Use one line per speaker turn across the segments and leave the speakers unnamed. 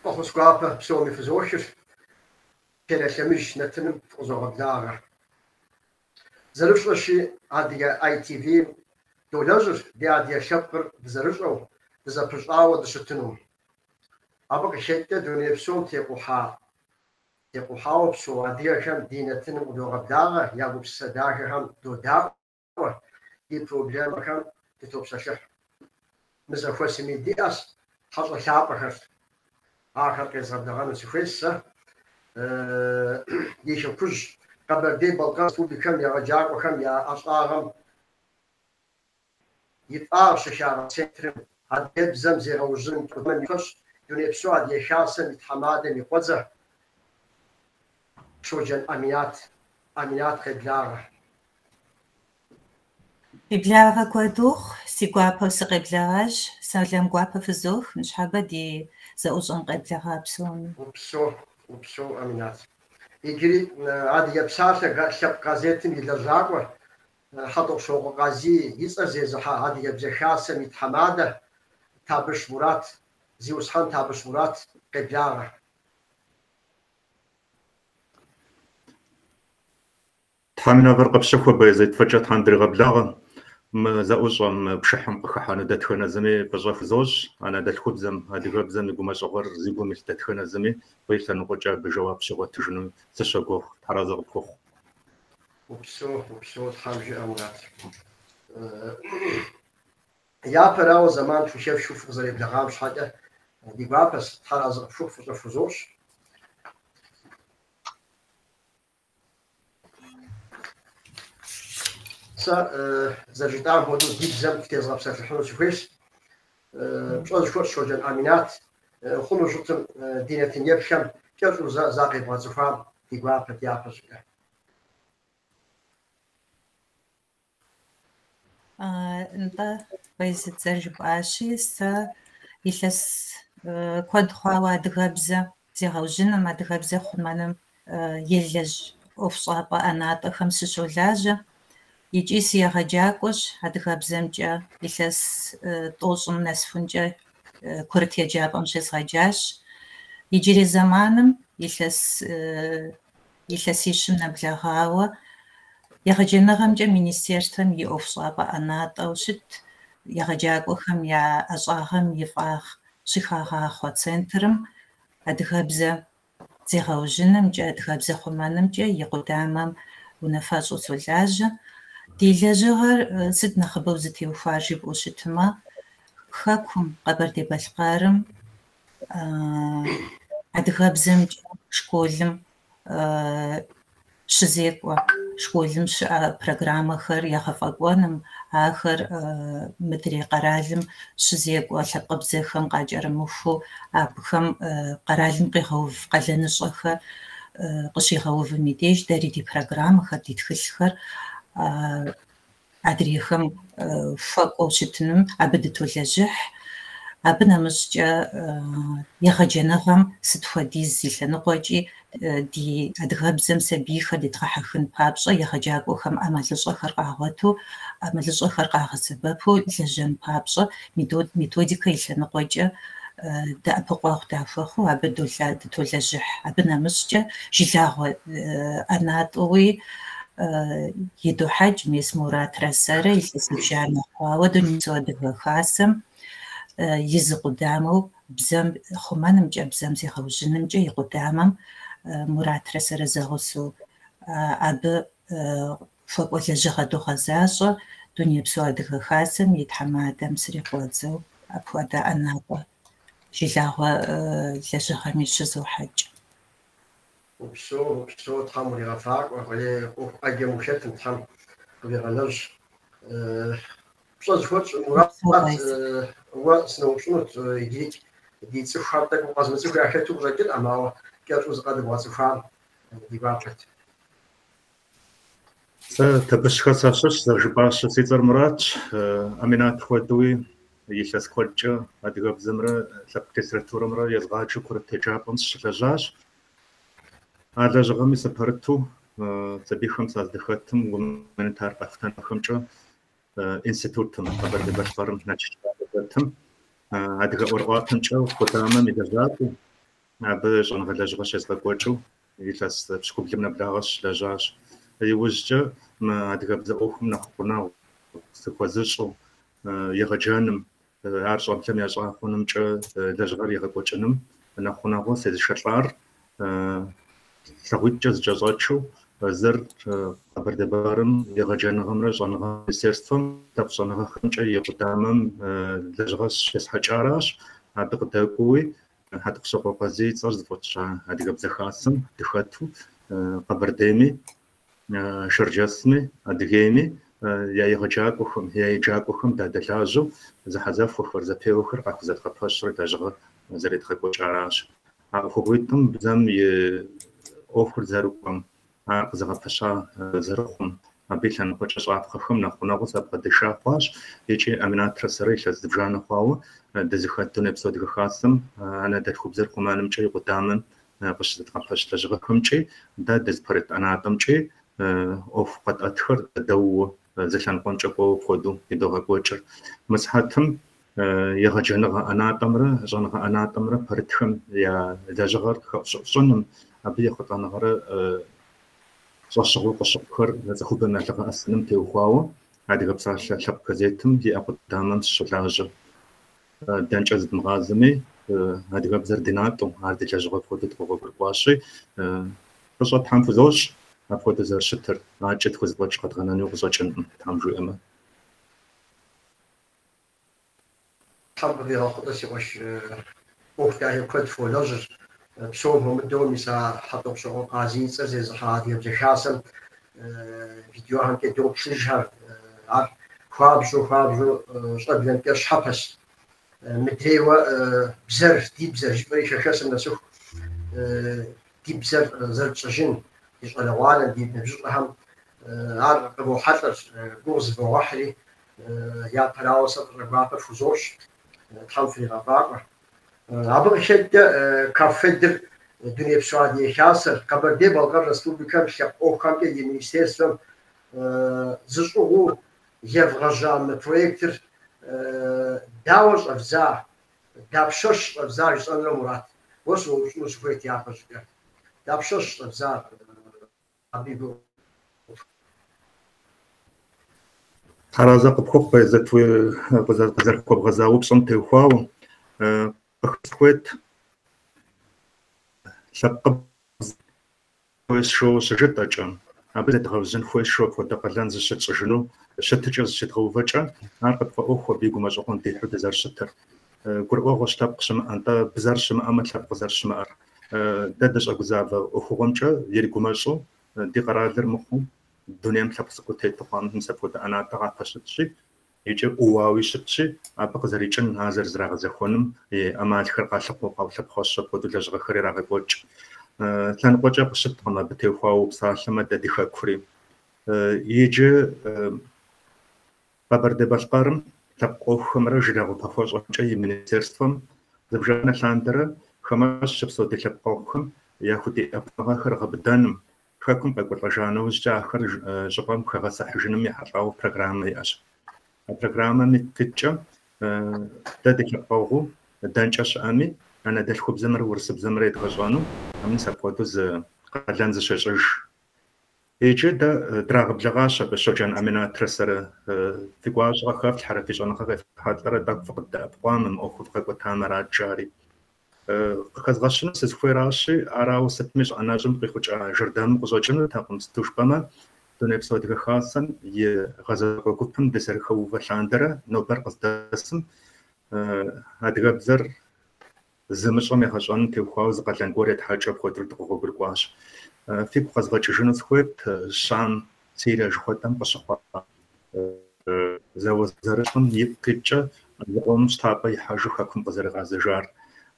Фӏэхъус гуапэ псоми фызохыр, Телелъэмыж нэтыным фыкъызогъэблагъэ. Зэрыфщӏэщи, Адыгэ ITV-м долэжьыр ди адыгэ лъэпкъыр дызэрыщӏэу, дызэпыщӏауэ дыщытыну. Абы къыхэкӏкӏэ дуней псом текъухьа текъухьауэ псэу адыгэхэм ди нэтыным къыдогъэблагъэ, я гупсысэ дахэхэм додаӏуэ, ди проблемэхэм дытопсэлъыхь. Мы зэхуэсми диӏэщ хьэщӏэ лъапӏэхэр. Ахэр къезгъэблэгъэну сыхуейщ сэ. Ди хэкужь Къэбэрдей-Балъкъэр Республикэм егъэджакӏуэхэм я ӏэщӏагъэм и фӏагъ щыхагъахъуэ центрым адыгэбзэм зегъэужьынымкӏэ къудамэм и унафэщӏ, Дунейпсо Адыгэ Хасэм и тхьэмадэм и къуэдзэ Щоджэн Аминат. Аминат, къеблагъэ.
Фи благъэ куэд ухъу, си гуапэу сыкъеблэгъащ. Сэлам гуапэ фызох ныщхьэбэ ди зэӏущӏэм къеблэгъа псоми.
Упсэу, упсэу, Аминат. Иджыри Адыгэ псалъэ лъэпкъ газетым и лэжьакӏуэ Хьэтӏохъущокъуэ Къазий и цӏэр зезыхьэ Адыгэбзэ Хасэм и тхьэмадэ Табыщ Мурат, зиусхьэн Табыщ Мурат, къеблагъэ.
Тхьэм и нэфӏыр къыпщыхуэ, Баязет, фӏыкӏэ Тхьэм дригъэблагъэ. Мы зэӏущӏэм, мы пшыхьым къыхыхьэну дэтхэнэ зыми фӏыщӏэ хузощӏ. Анэдэлъхубзэм, адыгэбзэм и гумэщӏыгъуэр зи гум илъ дэтхэнэ зыми фӏы и лъэныкъуэкӏэ абы жэуап щигъуэтыжыну сыщогугъ. Тхьэразэ къыпхухъу.
Упсэу, упсэу, Тхьэм жиӏэ, Мурат. Япэрауэ, зэман тхухэфхыу фыкъызэреблэгъам щхьэкӏэ ди гуапэщ, Тхьэразэ къыпхухъу, фӏыщӏэ фхузощӏ. Сэ зэрыжытӏам хуэдэу ди бзэм фытезгъэпсэлъыхьыну сыхуейщ. Пщӏэ зыхуэтщӏ Щоджэн Аминат, хъуну щытым ди нэтын еплъхэм кӏэщӏу зэ закъебгъэцӏыхуам ди гуапэт япэщӏыкӏэ.
Нтӏэ, Баязет, зэрыжыпӏащи, сэ илъэс куэд хъуауэ адыгэбзэ зегъэужьыным, адыгэбзэ хъумэным елэжь ӏуэхущӏапӏэ ӏэнатӏэхэм сыщолажьэ. Икӏи сыегъэджакӏуэщ адыгэбзэмкӏэ илъэс тӏощӏым нэсхункӏэ курыт еджапӏэм щезгъэджащ. Иджырей зэманым илъэс илъэсищым нэблэгъауэ Егъэджэныгъэмкӏэ министерствэм и ӏуэхущӏапӏэ ӏэнатӏэу щыт егъэджакӏуэхэм я ӏэщӏагъэм и фӏагъ щыхагъахъуэ центрым адыгэбзэ зегъэужьынымкӏэ, адыгэбзэ хъумэнымкӏэ и къудамэм унафэщӏу солажьэ. Ди лэжьыгъэр сыт нэхъыбэу зытеухуар жыпӏэу щытмэ, Хэкум, Къэбэрдей-Балъкъэрым адыгэбзэмкӏэ школым щызекӏуэ, школым щыӏэ программэхэр егъэфӏэкӏуэным, ахэр мыдрей къэралым щызекӏуэ лъэпкъыбзэхэм къакӏэрымыхуу, абыхэм къэралым къигъэув къалэныщӏэхэр къыщигъэувым и деж дэри ди программэхэр, ди тхылъхэр адрейхэм хуэкӏуэу щытыным абы дытолэжьыхь. Абы нэмыщӏкӏэ егъэджэныгъэм сыт хуэдиз и лъэныкъуэкӏи ди адыгэбзэм сабийхэр дедгъэхьэхын папщӏэ егъэджакӏуэхэм ӏэмалыщӏэхэр къагъуэту, ӏэмалыщӏэхэр къагъэсэбэпу лэжьэн папщӏэ методикэ и лъэныкъуэкӏэ дэӏэпыкъуэгъу дахуэхъуу абы дытолэжьыхь. Абы нэмыщӏкӏэ жылагъуэ ӏэнатӏэуи идохьэкӏ мес Муратрэ сэрэ илъэс зыбжанэ хъуауэ Дунейпсо Адыгэ Хасэм и зы къудамэу бзэм хъумэнымкӏэ, бзэм зегъэужьынымкӏэ и къудамэм Муратрэ сэрэ зэгъусэу абы хуэкӏуэ лэжьыгъэ догъэзащӏэ, Дунейпсо Адыгэ Хасэм и тхьэмадэм срикъуэдзэу апхуэдэ ӏэнатӏэ жылагъуэ лэжьыгъэми щызохьэкӏ.
Упсэу, упсэу, Тхьэм уригъэфӏакӏуэ, ӏуэху ӏэджэм ухэтым, Тхьэм къывигъэлэжь. Пщӏэ зыхуэтщӏ Мурат, уэ сыноупщӏынут иджырикӏ ди цӏыхухэм тӏэкӏу укъэзымыцӏыху яхэту къыщӏэкӏынӏэм, ауэ кӏэщӏу зыкъэдыбгъэцӏыхуам ди гуапэт.
Сэ Табыщхэ сащыщ, зэрыжыпӏащи, си цӏэр Муратщ. Аминат хуэдэуи илъэс куэдкӏэ адыгэбзэмрэ лъэпкъ литературэмрэ езгъаджэу курыт еджапӏэм сыщылэжьащ. А лэжьыгъэми сыпэрыту сабийхэм саздыхэтым гуманитар къэхутэныгъэхэмкӏэ институтым, Къэбэрдей-Балъкъэрым Налшык къалэ дэтым, адыгэ ӏуэрыӏуатэмкӏэ къудамэм и лэжьакӏуэу, абы щӏэныгъэ лэжьыгъэ щезгъэкӏуэкӏыу илъэс пщыкӏублым нэблагъэ сыщылэжьащ. Иужькӏэ мы адыгэбзэ ӏуэхум нэхъ гъунэгъу сыхуэзыщӏу, егъэджэным, ар щӏэблэм ящӏа хъунымкӏэ лэжьыгъэр егъэкӏуэкӏыным нэхъ гъунэгъуу сезышэлӏар лъагъуитӏкӏэ зыкӏэщӏэчу, зыр Къэбэрдей-Балъкъэрым егъэджэныгъэмрэ щӏэныгъэ министерствэм лъэпкъ щӏэныгъэхэмкӏэ и къудамэм лэжьыгъэ щесхьэкӏаращ, абы къыдэкӏуэуи Хьэтӏохъущокъуэ Къазий и цӏэр зыфӏэтща Адыгэбзэ Хасэм дыхэту Къэбэрдейми, Шэрджэсми, Адыгейми я егъэджакӏуэхэм, я еджакӏуэхэм дадэлажьэу зэхьэзэхуэхэр, зэпеуэхэр къахузэдгъэпэщрэ лэжьыгъэ зэредгъэкӏуэкӏаращ. А ӏуэхугъуитӏым бзэм и ӏуэхур зэрыкӏуэм, ар къызэгъэпэща зэрыхъум, абы и лъэныкъуэкӏэ щӏапхъэхэм нэхъ гъунэгъуу сабгъэдыша хъуащ икӏи Аминатрэ сэрэ илъэс зыбжанэ хъуауэ дызыхэт Дунейпсо Адыгэ Хасэм анэдэлъхубзэр хъумэнымкӏэ и къудамэм къыщызэдгъэпэщ лэжьыгъэхэмкӏи, дэ дызыпэрыт ӏэнатӏэмкӏи ӏуэху къэтӏэтхэр зэдэууэ зы лъэныкъуэмкӏэ кӏуэуэ апхуэдэу идогъэкӏуэкӏыр. Мы сыхьэтым егъэджэныгъэ ӏэнатӏэмрэ щӏэныгъэ ӏэнатӏэмрэ пэрытхэм я лэжьыгъэр хэӏущӏыӏу щӏыным, абы ехъулӏэныгъэрэ щӏэщыгъуэу къыщыхъухэр цӏыхубэм ялъэгъэӏэсыным теухуауэ Адыгэ псалъэ лъэпкъ газетым иӏэ къудамэм сыщолажьэ. Дэнкӏэ зыдмыгъазэми, адыгэбзэр ди натӏэу, ар ди лэжьыгъэ апхуэдэу дыкъэгъуэгурыкӏуащи, фӏыщӏэ Тхьэм хузощӏ апхуэдэу зэрыщытыр, адэкӏэ тхузэфӏэкӏ къэдгъэнэну къыщӏэкӏынкъым, Тхьэм жиӏэмэ.
Тхьэм къывигъэхъулӏэ, си къуэш, ӏуэху дахэ куэд фолэжьыр. Псом хуэмыдэу мис а Хьэтӏохъущокъуэ Къазий и цӏэр зезыхьэ Адыгэбзэ Хасэм видеохэмкӏэ доплъыжхэр. Ар хуабжьу, хуабжьу щӏэблэмкӏэ щхьэпэщ. Мыдрейуэ бзэр, ди бзэр жыпӏэри хэхэсым нэсыху ди бзэр зэрытщӏыжын, ди щӏалэгъуалэм, ди ныбжьыщӏэхэм ар къывохьэлӏэр, гугъу зывогъэхьри, япэрауэ сэ фӏыщӏэ гуапэ фхузощӏ, Тхьэм фригъэфӏакӏуэ. Абы къыхэкӏкӏэ КАФФЕД-р, Дунейпсо Адыгэ Хасэр, Къэбэрдей-Балъкъэр Республикэм лъэпкъ ӏуэхухэмкӏэ и министерствэм зыщӏыгъуу евгъэжьа мы проектыр дауэ щӏэвдза, дапщэщ щӏэвдза жысӏэнурэ, Мурат, уэ сыноупщӏыну сыхуейт япэщӏыкӏэ. Дапщэщ щӏэвдзар абы и гугъу?
Тхьэразэ къыпхухъу, Байзэт, уи къызэрыхуэбгъэза упщӏэм теухуауэ. Къыхэсхуейт лъэпкъыбзэ хуейщ жоуэ щыжытӏэкӏэ, абы зедгъэужьын хуейщ жоуэ апхуэдэ къалэн зыщытщӏыжыну щытыкӏэ зыщыдгъэувэкӏэ, ар къытфӏэӏуэху абы и гумэщӏыгъуэм дихьу дызэрыщытыр. Гурыӏуэгъуэщ лъэпкъ щымыӏэ, нтӏэ бзэр щымыӏэмэ лъэпкъ зэрыщымыӏэр. Дэ дыщӏэгузавэ ӏуэхугъуэмкӏэ иригумэщӏу ди къэралыр мыхъуу, дунейм лъэпкъ цӏыкӏуу тету хъуам мис апхуэдэ ӏэнатӏэ къапэщытщи, икӏи ӏууауи щытщи, абы къызэрикӏын, ар зэрызэрагъэзэхуэным и ӏэмалхэр къалъыхъуэу, къаулъэпхъуэщу апхуэдэу лэжьыгъэхэр ирагъэкӏуэкӏ. Лъэныкъуэкӏэ къыщыткъым абы теухуауэ упсалъэмэ дэ ди хэкури. Иджы Къэбэрдей-Балъкъэрым лъэпкъ ӏуэхухэмрэ жылагъуэ пэхуэщӏэмкӏэ и министерствэм зыбжанэ лъандэрэ хамэщӏ щыпсэу ди лъэпкъэгъухэм яхудиӏэ пыщӏэныгъэхэр гъэбыдэным, хэкум къекӏуэлӏэжа нэужькӏэ ахэр щӏыпӏэм хэгъэсыхьыжыным ехьэлӏауэ программэ иӏэщ. А программэм ипкъ иткӏэ дэ ди лъэпкъэгъуу дэнкӏэ щыӏэми, анэдэлъхубзэмрэ урысыбзэмрэ едгъэщӏэну, мис апхуэдэу зы къалэн зыщещӏыж. Иджы дэ драгъэблэгъащ абы Щоджэн Аминатрэ сэрэ. Фи гуащӏэ къыхэфлъхьэрэ, фи щӏэныгъэ къефхьэлӏэрэ тӏэкӏу фыкъыддэӏэпыкъуамэ, мы ӏуэхур вгъэкӏуэтамэ арат, жари. Къыхэзгъэщыну сызыхуейращи, ар ауэ сытми щӏыӏэнэщӏым къихъукӏа жэрдэму къыщӏэкӏынутэкъым, сыту жыпӏэмэ, Дунейпсо Адыгэ Хасэм и гъэзэщӏакӏуэ гупым дызэрыхэувэ лъандэрэ нобэр къыздэсым адыгэбзэр зымыщӏэм егъэщӏэным теухуауэ зы къалэн гуэр етхьэкӏыу апхуэдэу дыкъэгъуэгурыкӏуащ. Фигу къэзгъэкӏыжыну сыхуейт Щам, Сирие жыхуэтӏэм къыщыхъуа зауэзэрылӏым ипкъ иткӏэ зыкъомым щтапӏэ ихьэжу хэкум къызэригъэзэжар.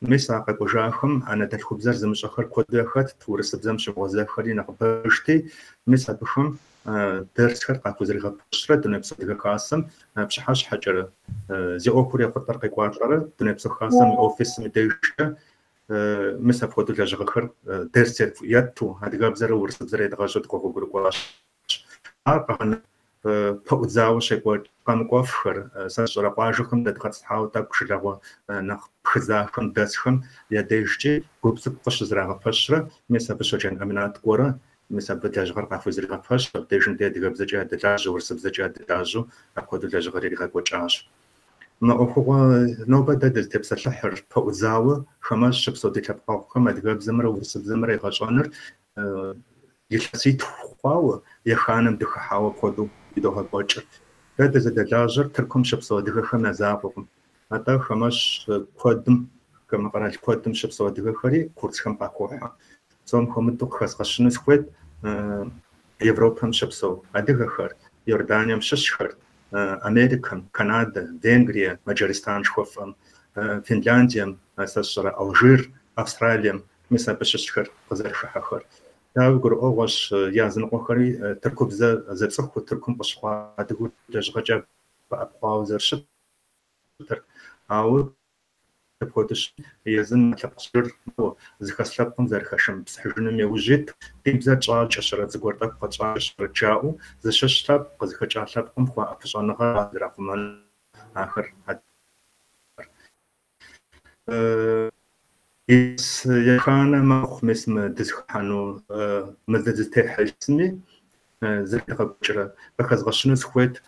Мис а къэкӏуэжахэм анэдэлъхубзэр зымыщӏэхэр куэду яхэтт, урысыбзэм щымыгъуэзэхэри нэхъыбэжти, мис абыхэм дерсхэр къахузэригъэпэщрэ Дунейпсо Адыгэ Хасэм пщыхьэщхьэкӏэрэ зи ӏуэхур ехъулӏэр къекӏуалӏэрэ Дунейпсо Хасэм и офисым и дежкӏэ мис апхуэдэу лэжьыгъэхэр дерс етту адыгэбзэрэ урысыбзэрэ едгъэщӏу дыкъэгъуэгурыкӏуащ. Ар къэгъэнэ пэӏудзауэ щекӏуэкӏ къэмыкӏуэфхэр, сэ сщӏэрэ къуажэхэм дэдгъэтӏысхьауэ тӏэкӏу жылагъуэ нэхъ пхыдзахэм дэсхэм я дежкӏи гуп цӏыкӏу къыщызэрагъэпэщрэ, мис абы Щоджэн Аминат кӏуэрэ, мис абы лэжьыгъэр къахузэригъэпэщ, абдежым дэ адыгэбзэкӏэ ядэлажьэу, урысыбзэкӏэ ядэлажьэу апхуэдэу лэжьыгъэр иригъэкӏуэкӏащ. Мы ӏуэхугъуэ нобэ дэ дызытепсэлъыхьыр пэӏудзауэ хамэщӏ щыпсэу ди лъэпкъэгъухэм адыгэбзэмрэ урысыбзэмрэ егъэщӏэныр илъэситху хъуауэ, еханэм дыхыхьауэ апхуэдэу идогъэкӏуэкӏыр. Дэ дызыдэлажьэр Тыркум щыпсэу адыгэхэм я закъуэкъым. Атӏэ хамэщӏ куэдым, хамэ къэрал куэдым щыпсэу адыгэхэри курсхэм къахохьэ. Псом хуэмыдэу къыхэзгъэщыну сыхуейт Европэм щыпсэу адыгэхэр, Иорданием щыщхэр, Америкэм, Канадэ, Венгрие, Маджаристан жыхуэфӏэм, Финляндием, сэ сщӏэрэ Алжир, Австралием, мис абы щыщхэр къызэрыхыхьэхэр. Дауи гурыӏуэгъуэщ, языныкъуэхэри тыркубзэ зыцӏыхуу, Тыркум къыщыхъуа адыгэу лэжьыгъэкӏэ ӏэпхъуауэ зэрыщытыр. Ауэ апхуэдэу езым лъэпкъыр зыхэс лъэпкъым зэрыхэшыпсыхьыжыным яужь ит, ди бзэр тщӏакӏэщэрэ зыгуэр тӏэкӏу къэтщӏакӏэщэрэ жаӏэу зыщыщ лъэпкъ, къызыхэкӏа лъэпкъым хуаӏэ пыщӏэныгъэр зэрахъумэн ахэр. Илъэс еханэ мэхъу мис мы дызыхыхьэну, мы дызытехьэ илъэсми зэредгъэкӏуэкӏрэ. Къыхэзгъэщыну сыхуейт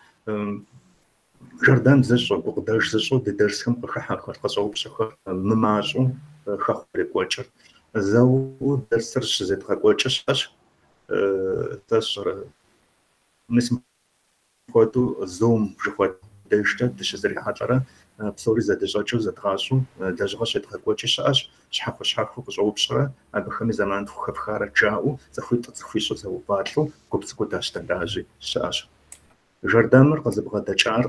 жэрдэм зыщӏу, гукъыдэж зыщӏу ди дерсхэм къыхыхьэхэр, къыщӏэупщӏэхэр мымащӏэу хэхъуэ зэрекӏуэкӏыр. Зэуэ дерсыр щызедгъэкӏуэкӏыр щыӏэщ, сэ сщӏэрэ мис мыпхуэдэу Zoom жыхуэтӏэм дежкӏэ дыщызэрихьэлӏэрэ псори зэдыщӏэкӏыу зэдгъащӏэу лэжьыгъэ щедгъэкӏуэкӏи щыӏэщ, щхьэхуэ-щхьэхуэу къыщӏэупщӏэрэ абыхэми зэман тхухэфхарэ жаӏэу цӏыхуитӏ цӏыхуищӏу зэувалӏэу гуп цӏыкӏуу дащыдэлажьи щыӏэщ. Жэрдэмыр къызыбгъэдэкӏар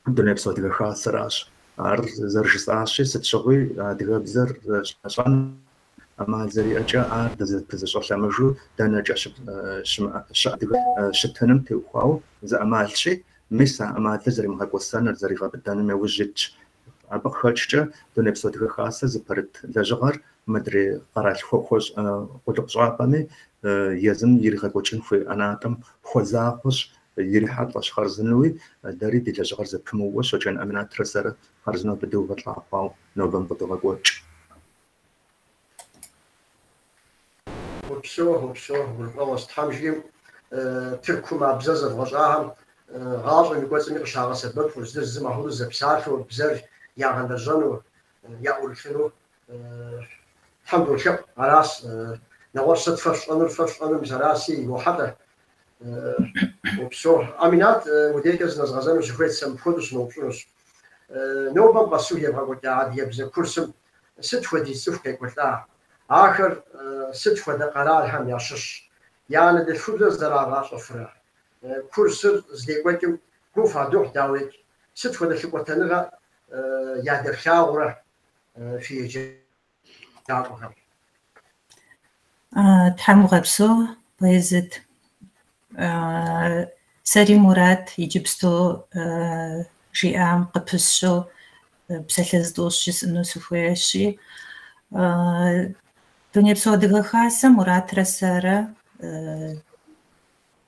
Дунейпсо Адыгэ Хасэращ. Ар зэрыжысӏащи, сыт щыгъуи адыгэбзэр щӏэн ӏэмал зэриӏэкӏэ ар дызэпызыщӏэ лъэмыжу дэнэкӏэ щыӏэ адыгэ щытыным теухуауэ зы ӏэмалщи, мис а ӏэмалыр зэримыгъэкӏуэсэныр, зэригъэбыдэным яужь итщ. Абы къыхэкӏкӏэ Дунейпсо Адыгэ Хасэр зыпэрыт лэжьыгъэр мыдрей къэрал къулыкъущӏапӏэми езым иригъэкӏуэкӏын хуей ӏэнатӏэм хуэзахуэщ, ирихьэлӏэщ хъарзынуи, дэри ди лэжьыгъэр зэпымыууэ Щоджэн Аминатрэ сэрэ хъарзынэу абы деувэлӏа хъуауэ нобэм къыдогъэкӏуэкӏ.
Упсэу, упсэу, гурыӏуэгъуэщ. Тхьэм жиӏэм, Тыркум а бзэр зэвгъэщӏахэм гъащӏэм и кӏуэцӏми къыщагъэсэбэпу, зыр зым апхуэдэу зэпсалъэу, бзэр ягъэлэжьэну, яӏурылъыну Тхьэм долъэӏу. Аращ нэгъуэщӏ сыт фэ фщӏэнур, фэ фщӏэнур мис араси йохьэлӏэ. Упсэу. Аминат, удейкӏэ зынэзгъэзэну сыхуейт, сэ мыпхуэдэу сыноупщӏынущ. Нобэм къэсу евгъэкӏуэкӏа адыгэбзэ курсым сыт хуэдиз цӏыху къекӏуэлӏа? Ахэр сыт хуэдэ къэралхэм ящыщ? Я анэдэлъхубзэр зэрагъащӏэфрэ? Курсыр здекӏуэкӏым гу фадохь, дауикӏ. Сыт хуэдэ лъыкӏуэтэныгъэ ядэфлъагъурэ фи еджакӏуэхэм?
Тхьэм уигъэпсэу, Баязыт. Сэри Мурат иджыпсту жиӏам къыпысщэу псалъэ зытӏущ жысӏэну сыхуейщи, Дунейпсо Адыгэ Хасэм Муратрэ сэрэ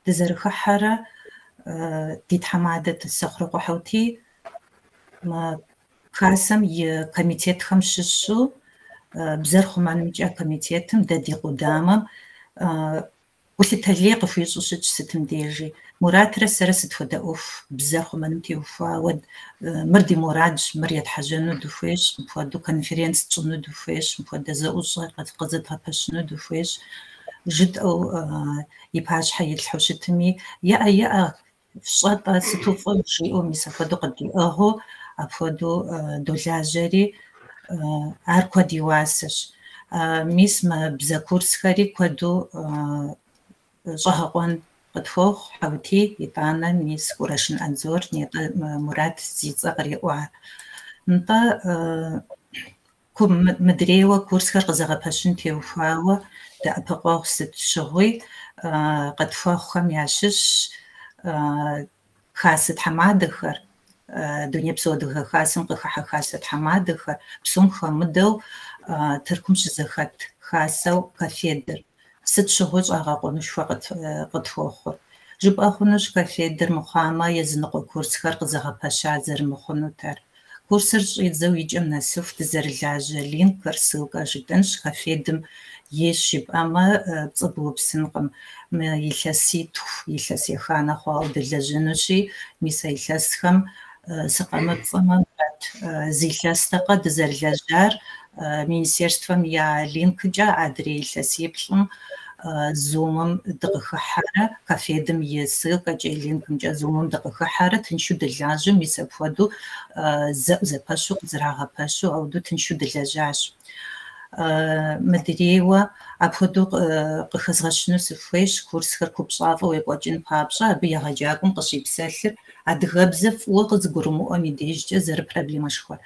дызэрыхыхьэрэ ди тхьэмадэ Сэхъурокъуэ Хьэутий мы Хасэм и комитетхэм щыщу бзэр хъумэнымкӏэ комитетым дэ ди къудамэм гулъытэ лей къыхуищӏу щытщ сытым дежи. Муратрэ сэрэ сыт хуэдэ ӏуэху бзэр хъумэным теухуауэ мыр ди мурадщ, мыр етхьэжьэну дыхуейщ, мыпхуэдэу конференц тщӏыну дыхуейщ, мыпхуэдэ зэӏущӏэ къызэдгъэпэщыну дыхуейщ, жытӏэу и пащхьэ итлъхьэу щытми, еӏэ, еӏэ, фщӏэ-тӏэ, сыту фӏы жиӏэу мис апхуэдэу къыдиӏыгъыу, апхуэдэу долажьэри, ар куэд и уасэщ. Мис мы бзэ курсхэри куэду щӏэгъэкъуэн къытхуохъу Хьэутий, итӏанэ мис Кӏурашын Анзор, нетӏэ Мурат зи цӏэ къриӏуар. Нтӏэ, Мыдрейуэ курсхэр къызэгъэпэщын теухуауэ дэӏэпыкъуэгъу сыт щыгъуи къытхуэхъухэм ящыщщ хасэ тхьэмадэхэр, Дунейпсо Адыгэ Хасэм къыхыхьэ хасэ тхьэмадэхэр, псом хуэмыдэу Тыркум щызэхэт хасэу КАФФЕД-р. Сыт щыгъуи щӏэгъэкъуэнышхуэ къытхуохъур. Жыпӏэ хъунущ КАФФЕД-р мыхъуамэ, языныкъуэ курсхэр къызэгъэпэща зэрымыхъунутэр. Курсыр щӏидзэу и кӏэм нэсыху дызэрылажьэ линкыр, ссылкэ жытӏэнщ, КАФФЕД-м ейщ жыпӏэмэ, пцӏы быупсынкъым. Мы илъэситху, илъэс еханэ хъуауэ дылэжьэнущи, мис а илъэсхэм сыкъэмыпцӏэмэ, Мурат, зы илъэстэкъэ дызэрылэжьар министерствэм я линккӏэ адрей илъэсиплӏым Zoom-м дыкъыхыхьэрэ, КАФФЕД-м и ссылкэкӏэ, и линкымкӏэ Zoom-м дыкъыхыхьэрэ тыншу дылажьэу, мис апхуэдэу зэӏузэпэщу къызэрагъэпэщу, ауэдэу тыншу дылэжьащ. Мыдрейуэ апхуэдэу къыхэзгъэщыну сыхуейщ курсхэр купщӏафӏэу екӏуэкӏын папщӏэ, абы егъэджакӏуэм къыщипсэлъыр адыгэбзэ фӏыуэ къызыгурымыӏуэм и дежкӏэ зэрыпроблемэшхуэр.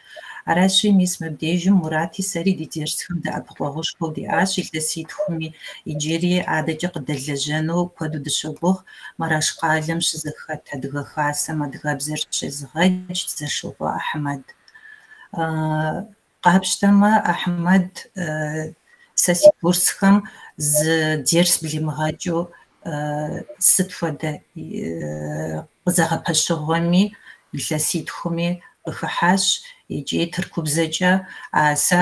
Аращи, мис мыбдежым Мурати сэри ди дерсхэм дэӏэпыкъуэгъушхуэу диӏащ илъэситхуми, иджыри адэкӏэ къыдэлэжьэну куэду дыщогугъ. Мараш къалэм щызэхэт Адыгэ Хасэм адыгэбзэр щезыгъэдж Дзэшокъуэ Ахьмэд. Къапщтэмэ, Ахьмэд сэ си курсхэм зы дерс блимыгъэкӏыу сыт хуэдэ къызэгъэпэщыгъуэми, илъэситхуми къыхыхьащ икӏи тыркубзэкӏэ сэ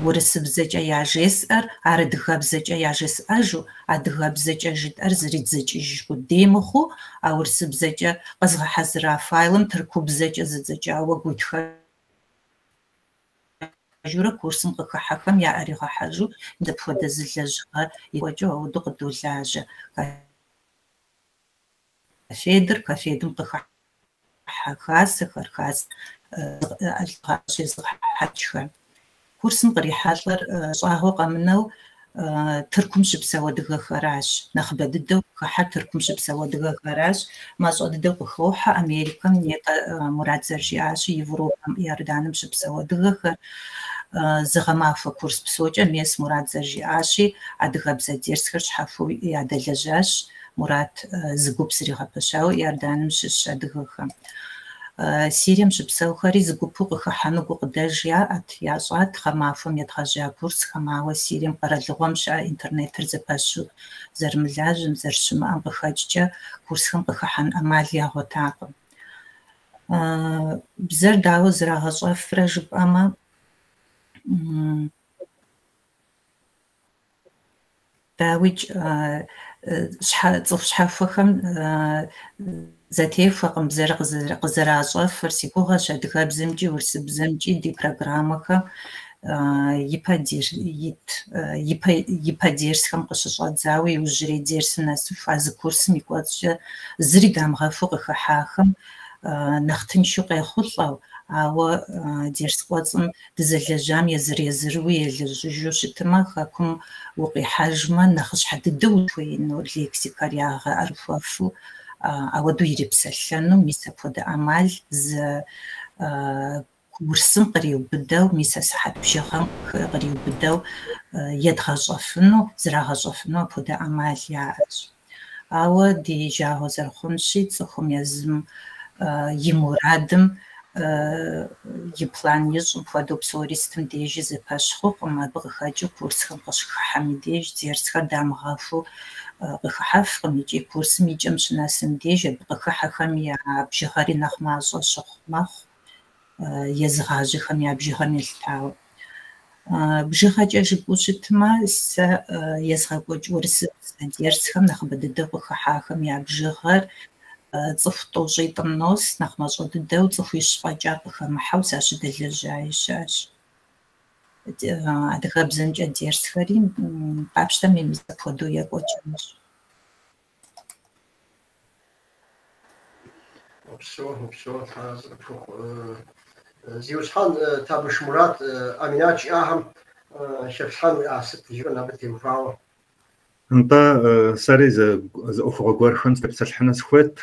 урысыбзэкӏэ яжесӏэр, ар адыгэбзэкӏэ яжесӏэжу, адыгэбзэкӏэ жытӏэр зэридзэкӏыж къудей мыхъуу, а урысыбзэкӏэ къэзгъэхьэзыра файлым тыркубзэкӏэ зэдзэкӏауэ гуитхэжурэ курсым къыхыхьэхэм яӏэригъэхьэжу апхуэдэ зы лэжьыгъэ екӏуэкӏыу ауэдэу къыдолажьэ. КАФФЕД-р, КАФФЕД-м къыхыхьэ хасэхэр, хасэ щезыгъэхьэкӏхэр. Курсым кърихьэлӏэр щӏагъуэ къэмынэу Тыркум щыпсэу адыгэхэращ. Нэхъыбэ дыдэу къыхыхьэр Тыркум щыпсэу адыгэхэращ. Мащӏэ дыдэу къыхохьэ Америкэм, нетӏэ Мурат зэрыжиӏащи, Европэм, Иорданым щыпсэу адыгэхэр. Зы гъэмахуэ курс псокӏэ, мес Мурат зэрыжиӏащи, адыгэбзэ дерсхэр щхьэхуэу ядэлэжьащ Мурат зы гуп зэригъэпэщауэ Иорданым щыщ адыгэхэм. Сирием щыпсэухэри зы гупу къыхыхьэну гукъыдэж яӏэт, ящӏат гъэмахуэм едгъэжьа курсхэм, ауэ Сирием къэралыгъуэм щыӏэ интернетыр зэпэщу зэрымылажьэм, зэрыщымыӏэм къыхэкӏкӏэ курсхэм къыхыхьэн ӏэмал ягъуэтакъым. Бзэр дауэ зрагъэщӏэфрэ жыпӏэмэ, дауикӏ, цӏыху щхьэхуэхэм зэтехуэкъым бзэр къызэращӏэфыр. Си гугъэщ адыгэбзэмкӏи урысыбзэмкӏи ди программэхэм ипэ дерсхэм къыщыщӏэдзауэ иужьрей дерсым нэсыху а зы курсым и кӏуэцӏкӏэ зыри дамыгъэхуу къыхыхьахэм нэхъ тыншу къехъулӏэу, ауэ дерс кӏуэцӏым дызэлэжьам езыр-езыруи елэжьыжу щытмэ, хэкум укъихьэжмэ, нэхъыщхьэ дыдэу ухуеину лексикэр ягъэӏэрыхуэфу, ауэдэу ирипсэлъэну, мис апхуэдэ ӏэмал зы курсым къриубыдэу, мис а сыхьэт бжыгъэм къриубыдэу едгъэщӏэфыну, зрагъэщӏэфыну апхуэдэ ӏэмал яӏэщ. Ауэ ди жагъуэ зэрыхъунщи, цӏыхум езым и мурадым, и план ищӏым хуэдэу псори сытым дежи зэпэщ хъукъым. Абы къыхэкӏыу курсхэм къыщыхыхьэм и деж дерсхэр дамыгъэхуу къыхыхьэфкъым икӏи курсым и кӏэм щынэсым деж абы къыхыхьэхэм я бжыгъэри нэхъ мащӏэ щыхъу мэхъу, езыгъажьэхэм я бжыгъэм елъытауэ. Бжыгъэкӏэ жыпӏэу щытмэ, сэ езгъэкӏуэкӏ урысыбзэ дерсхэм нэхъыбэ дыдэу къыхыхьахэм я бжыгъэр цӏыху тӏощӏитӏым нос, нэхъ мащӏэ дыдэу цӏыхуищ фӏэкӏа къыхэмыхьэу сащыдэлэжьаи щыӏэщ. Адыгэбзэмкӏэ дерсхэри къапщтэми мис апхуэдэу екӏуэкӏынущ.
Упсэу, упсэу, Тхьэразэ къыпхухъу. Зиусхьэн Табыш Мурат Аминат жиӏахэм хэплъхьэн уиӏа сыт жыпӏэн абы теухуауэ?
Нтӏэ, сэри зы ӏуэхугъуэ гуэрхэм сытепсэлъыхьыну сыхуейт,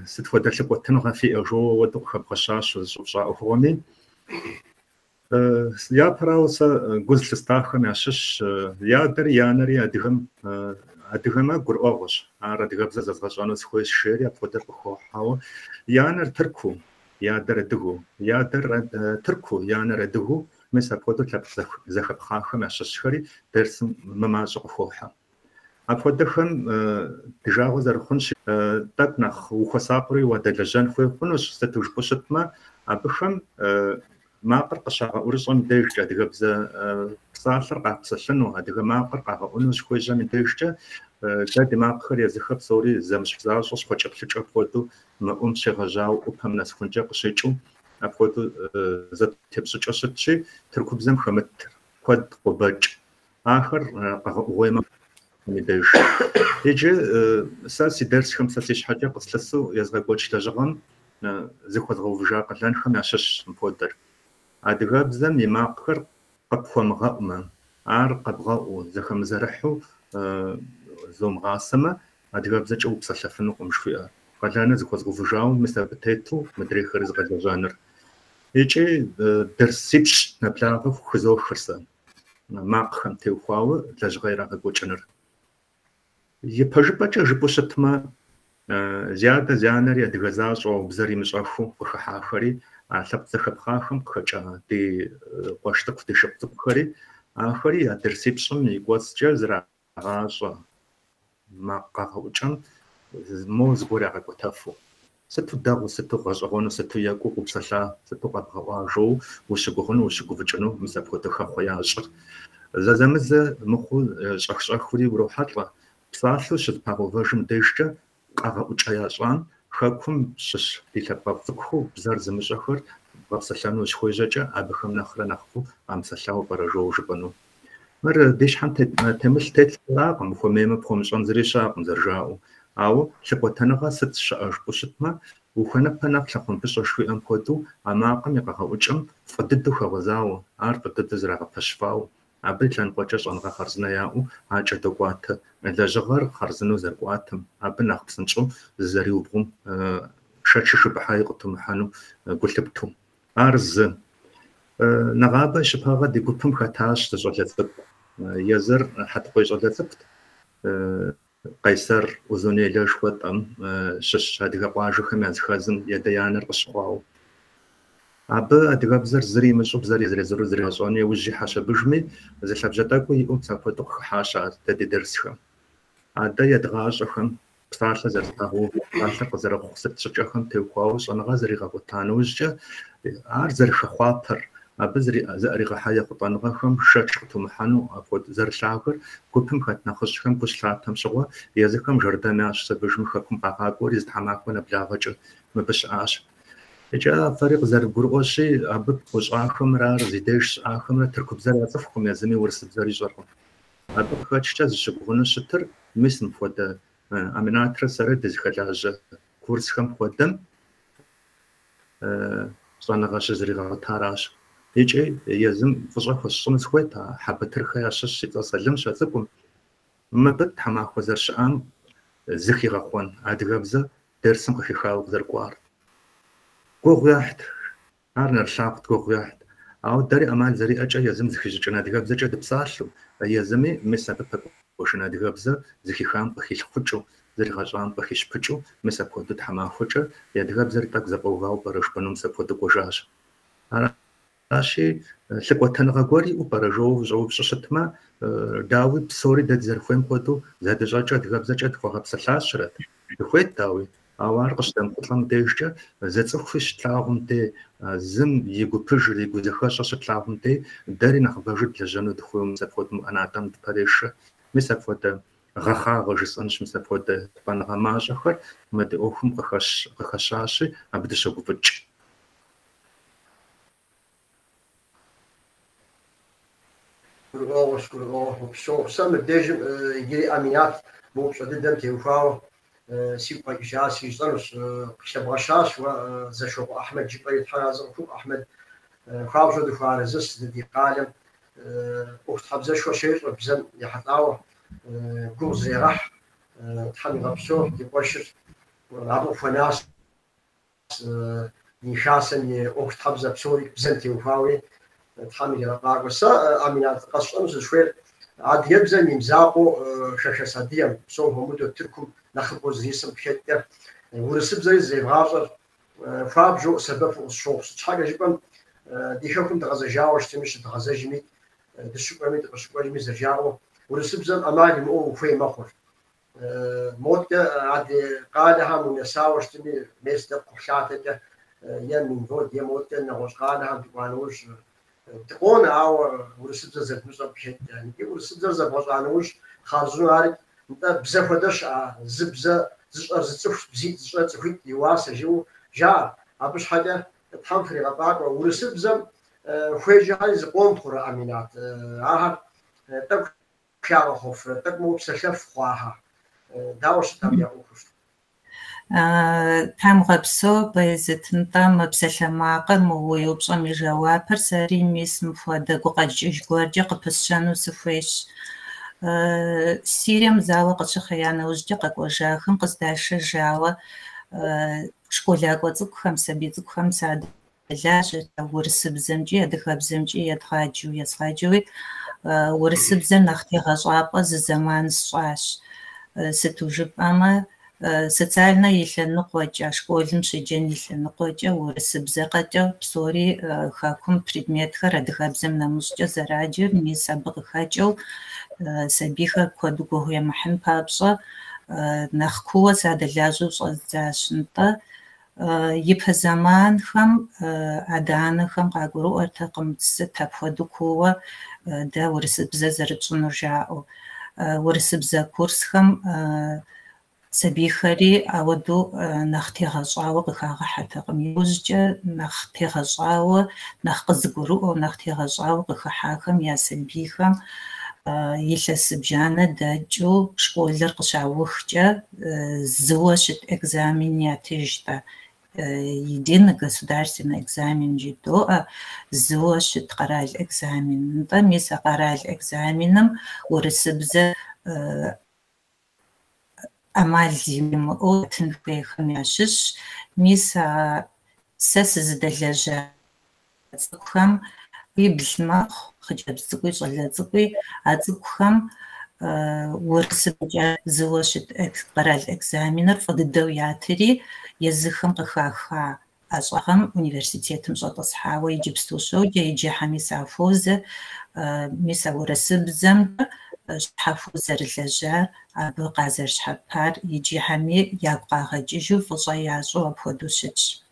сыт хуэдэ лъыкӏуэтыныгъэ фиӏэ жоуэ уэду къыхэбгъэщащ узыщӏэупщӏа ӏуэхугъуэми. Япэрауэ, сэ гу зылъыстахэм ящыщщ и адэри и анэри адыгэм адыгэмэ гурыӏуэгъуэщ, ар адыгэбзэ зэзгъэщӏэну сыхуейщ жери апхуэдэр къыхохьэ, ауэ и анэр тыркуу, и адэр адыгэу, и адэр тыркуу, и анэр адыгэу, мис апхуэдэу лъэпкъ зэхэпхъахэм ящыщхэри дерсым мымащӏэу къыхохьэ. Апхуэдэхэм ди жагъуэ зэрыхъунщи, тӏэкӏу нэхъ ухуэсакъыуи уадэлэжьэн хуей хъунущ, сыту жыпӏэу щытмэ, абыхэм макъыр къыщагъэӏурыщӏэм дежкӏэ, адыгэбзэ псалъэр къапсэлъыну, адыгэ макъыр къагъэӏуну щыхуежьэм и дежкӏэ, дэ ди макъхэр езыхэр псори зэмыщхь защӏэу, щхъуэкӏэплъыкӏэ хуэдэу, мы ӏум щегъэжьауэ ӏупэм нэсыхункӏэ къыщикӏыу, апхуэдэу зэтепщӏыкӏэ щытщи, тыркубзэм хэмыт куэд къобэкӏ. Ахэр къэгъэӏугъуей мэхъу и деж. Иджы сэ си дерсхэм сэ си щхьэкӏэ къыслъысу езгъэкӏуэкӏ лэжьыгъэм зыхуэзгъэувыжа къалэнхэм ящыщщ мыпхуэдэр. Адыгэбзэм и макъхэр къыпхуэмыгъэӏумэ, ар къэбгъэӏуу, зэхэмызэрыхьу зомыгъасэмэ, адыгэбзэкӏэ упсэлъэфынукъым жыхуиӏэр. Къалэныр зыхуэзгъэувыжауэ мис абы тету мыдрейхэри згъэлэжьэныр. Икӏи дерсипщӏ нэблагъэ хузохыр сэ макъхэм теухуауэ лэжьыгъэ ирагъэкӏуэкӏыныр. Ипэжыпӏэкӏэ жыпӏэу щытмэ, зи адэ зи анэри адыгэ защӏэу, бзэр имыщӏэхыу къыхыхьахэри, а лъэпкъ зэхэпхъахэм къыхэкӏа ди къуэш цӏыкӏу, ди шыпхъу цӏыкӏухэри, ахэри а дерсипщӏым и кӏуэцӏкӏэ зрагъащӏэ макъ къагъэӏукӏэм мо зыгуэр ягъэкӏуэтэфу. Сыту дэгъуэу, сыту гъэщӏэгъуэну, сыту екӏуу къупсэлъа, сыту къэбгъэӏуа жоуэ ущыгугъыну, ущыгуфӏыкӏыну мис апхуэдэ хэхъуэ ящӏыр. Зэзэмызэ мыхъуу щӏэх-щӏэхыури урохьэлӏэ. Псалъэу щызэпагъэувэжым дежкӏэ къагъэӏукӏэ ящӏам хэкум щыщ ди лъэпкъэгъу цӏыкӏухэу бзэр зымыщӏэхэр гъэпсэлъэну щыхуежьэкӏэ абыхэм нэхърэ нэхъыфӏу къамыпсэлъауэ пӏэрэ жоуэ жыпӏэну. Мыр ди щхьэм темылъ телъхьэракъым, ухуэмеймэ пхуэмыщӏэн зыри щыӏэкъым зэрыжаӏэу. Ауэ лъыкӏуэтэныгъэ сыт щыӏэ жыпӏэу щытмэ, ухуэныпэ нэхъ лъэхъуэмбыщӏэ жыхуиӏэм хуэдэу а макъым и къэгъэӏукӏэм фӏы дыдэу хэгъуэзауэ, ар фӏы дыдэу зэрагъэпэщыфауэ, абы лъэныкъуэкӏэ щӏэныгъэ хъарзынэ яӏэу акӏэ докӏуатэ. Лэжьыгъэр хъарзынэу зэрыкӏуатэм, абы нэхъ псынщӏэу зызэриубгъум шэчи шыбыхьэи къытумыхьэну гу лъыптэу. Ар зы. Нэгъабэ щыпэгъэ ди гупым хэтащ зы щӏалэ цӏыкӏу. Езыр Хьэтыкъуей щӏалэ цӏыкӏут. Къайсэр Узунейлэ жыхуэтӏэм щыщ адыгэ къуажэхэм языхэзым и адэ-анэр къыщыхъуауэ. Абы адыгэбзэр зыри имыщӏэу бзэр езыр-езыру зригъэщӏэну иужь ихьэщ абыжми, зы лъабжьэ тӏэкӏуи иӏэу мис апхуэдэу къыхыхьащ ар дэ ди дерсхэм. Адэ едгъащӏэхэм псалъэ зэрызэпагъэувэ, псалъэр къызэрыхъу сыт щӏыкӏэхэм теухуауэ щӏэныгъэ зэригъэгъуэта нэужькӏэ, ар зэрыхэхъуапэр, абы зыӏэригъэхьа ехъулӏэныгъэхэм шэч къытумыхьэну апхуэдэу зэрылъагэр гупым хэт нэхъыжьхэм гу щылъатэм щыгъуэ езыхэм жэрдэм ящӏщ абыжми хэкум къагъакӏуэри зы тхьэмахуэ нэблагъэкӏэ мыбы щыӏащ. Икӏи фэри къызэрыгурыӏуэщи, абы пхъущӏахэмрэ ар зи деж щыӏахэмрэ тыркубзэр яцӏыхукъым, езыми урысыбзэр ищӏэркъым. Абы къыхэкӏкӏэ зыщыгугъыну щытыр мис мыпхуэдэ Аминатрэ сэрэ дызыхэлажьэ курсхэм хуэдэм щӏэныгъэ щызригъэгъуэтаращ. Икӏи езым фӏыщӏэ хуэсщӏыну сыхуейт а Хьэбытырхэ ящыщ си цӏэ Сэлымщ а цӏыкӏум. Мыбы тхьэмахуэ зэрыщыӏам зыхигъэхъуэн адыгэбзэ дерсым къыхихауэ къызэрыкӏуар. Гугъу ехьт, ар нэрылъагъут гугъу ехьт. Ауэ дэри ӏэмал зэриӏэкӏэ езым зыхищӏыкӏын адыгэбзэкӏэ дыпсалъэу, езыми мис абы пэкӏуэжын адыгэбзэ зыхихам къыхилъхъукӏыу, зригъэщӏам къыхищпыкӏыу, мис апхуэдэу тхьэмахуэкӏэ и адыгэбзэр тӏэкӏу зэфӏэувауэ пӏэрэ жыпӏэну мис апхуэдэу кӏуэжащ. Аращи, лъыкӏуэтэныгъэ гуэр иӏэу пӏэрэ жоуэ ущӏэупщӏу щытмэ, дауи, псори дэ дызэрыхуейм хуэдэу зэдыщӏэкӏыу адыгэбзэкӏэ дыхуэгъэпсэлъащэрэт. Дыхуейт, дауи, ауэ ар къыщыдэмыхъулӏэм дежкӏэ, зы цӏыхуи щытлъагъум дей, зым и гупыжыр, и гузэхэщӏэр щытлъагъум дей, дэри нэхъыбэжу длэжьэну дыхуейуэ мис апхуэдэу ӏэнатӏэм дыпэрешэ. Мис апхуэдэ гъэхъагъэ жысӏэнщ, мис апхуэдэ лъапӏэныгъэ мащӏэхэр мы ди ӏуэхум къыхэщащи, абы дыщогуфӏыкӏ.
Гурыӏуэгъуэщ, гурыӏуэгъуэщ, упсэу. Сэ мыбдежым иджыри Аминат мы упщӏэ дыдэм теухуауэ сигу къэкӏыжащ, жысӏэнущ. Къыхэбгъэщащ уэ Зэшокъуэ Ахьмэд жыпӏэри, Тхьэр арэзы къыхухъу, Ахьмэд хуабжьу дыхуэарэзыщ дэ ди къалэм ӏуэхутхьэбзэшхуэ щещӏэ бзэм ехьэлӏауэ, гугъу зрегъэхь, Тхьэм игъэпсэу ди къуэшыр абы къыхуэнащ. Ди хасэм и ӏуэхутхьэбзэ псори бзэм теухуауи. Тхьэм иригъэфӏакӏуэ. Сэ, Аминат, къэсщӏэну сызыхуейр адыгэбзэм и мызакъуэу хэхэс адыгэм, псом хуэмыдэу Тыркум нэхъыбэу зэрисым къыхэкӏкӏэ, урысыбзэри зэревгъащӏэр хуабжьу сэбэпу къысщохъу. Сыт щхьэкӏэ жыпӏэм, ди хэкум дгъэзэжауэ щытми, щыдгъэзэжми, дыщыкӏуэми, дыкъыщыкӏуэжми зэрыжаӏэу, урысыбзэм ӏэмал имыӏэу ухуей мэхъур. Моткӏэ адрей къалэхэм унэсауэ щытми, мес дэ кхъухьлъатэкӏэ е Минвод, е моткӏэ нэгъуэщӏ къалэхэм дыкӏуа нэужь дыкъонэ, ауэ урысыбзэр зэрыдмыщӏэм къыхэкӏкӏэ. Икӏи урысыбзэр зэбгъэщӏа нэужь хъарзынэу арикӏ, нтӏэ бзэ хуэдэ щыӏэ, зы бзэ зыщӏэр зы цӏыхущ, бзитӏ зыщӏэр цӏыхуитӏ и уасэ жиӏэу жаӏэ. Абы щхьэкӏэ Тхьэм фригъэфӏакӏуэ. Урысыбзэм хуеджэхэри зыкъом хъурэ, Аминат? Ахэр тӏэкӏу хагъэхъуэфрэ, тӏэкӏу моуэ псэлъэф хъуахэ? Дауэ щыт абы я ӏуэхур?
Тхьэм уигъэпсэу, Баязет, нтӏэ, мы псалъэмакъыр, мы уи упщӏэм и жэуапыр сэри мис мыпхуэдэ гукъэкӏыж гуэркӏэ къыпысщэну сыхуейщ. Сирием зауэ къыщыхъея нэужькӏэ къэкӏуэжахэм къыздашэжауэ школакӏуэ цӏыкӏухэм, сабий цӏыкӏухэм садэлажьэрт, урысыбзэмкӏи адыгэбзэмкӏи едгъаджэу, езгъаджэуи урысыбзэр нэхъ тегъэщӏапӏэ зы зэман сщӏащ. Сыту жыпӏэмэ, социальнэ и лъэныкъуэкӏэ, школым щеджэн и лъэныкъуэкӏэ, урысыбзэкъэкӏэ псори хэкум предметхэр адыгэбзэм нэмыщӏкӏэ зэраджэр, мис абы къыхэкӏыу сабийхэр куэду гугъу емыхьын папщӏэ нэхъ кууэ садэлажьэу щӏэздзащ. Нтӏэ, ипэ зэманхэм адэ-анэхэм къагурыӏуэртэкъым сыт апхуэдэу кууэ дэ урысыбзэ зэрытщӏынур жаӏэу. Урысыбзэ курсхэм сабийхэри ауэдэу нэхъ тегъэщӏауэ къыхагъэхьэртэкъым. Иужькӏэ нэхъ тегъэщӏауэ, нэхъ къызыгурыӏуэу, нэхъ тегъэщӏауэ къыхыхьахэм я сабийхэм илъэс зыбжанэ дэкӏыу школыр къыщаухкӏэ зыуэ щыт экзамен ятыжтэ. Единый государственный экзамен жыдоӏэ, зыуэ щыт къэрал экзамен. Нтӏэ, мис а къэрал экзаменым урысыбзэ ӏэмал имыӏэу ятын хуейхэм ящыщщ. Мис а сэ сызыдэлэжьа цӏыкӏухэм ибл мэхъу, хъыджэбз цӏыкӏуи щӏалэ цӏыкӏуи, а цӏыкӏухэм урысыбзэкӏэ зыуэ щыт къэрал экзаменыр фӏы дыдэу ятри, езыхэм къыхаха ӏэщӏагъэм университетым щӏэтӏысхьауэ иджыпсту щоджэ, иджыхьэми сахуозэ. Мис а урысыбзэмкӏэ щхьэхуэу зэрылэжьар, абы къазэрыщхьэпар иджыхьэми ягу къагъэкӏыжу, фӏыщӏэ ящӏу апхуэдэу щытщ.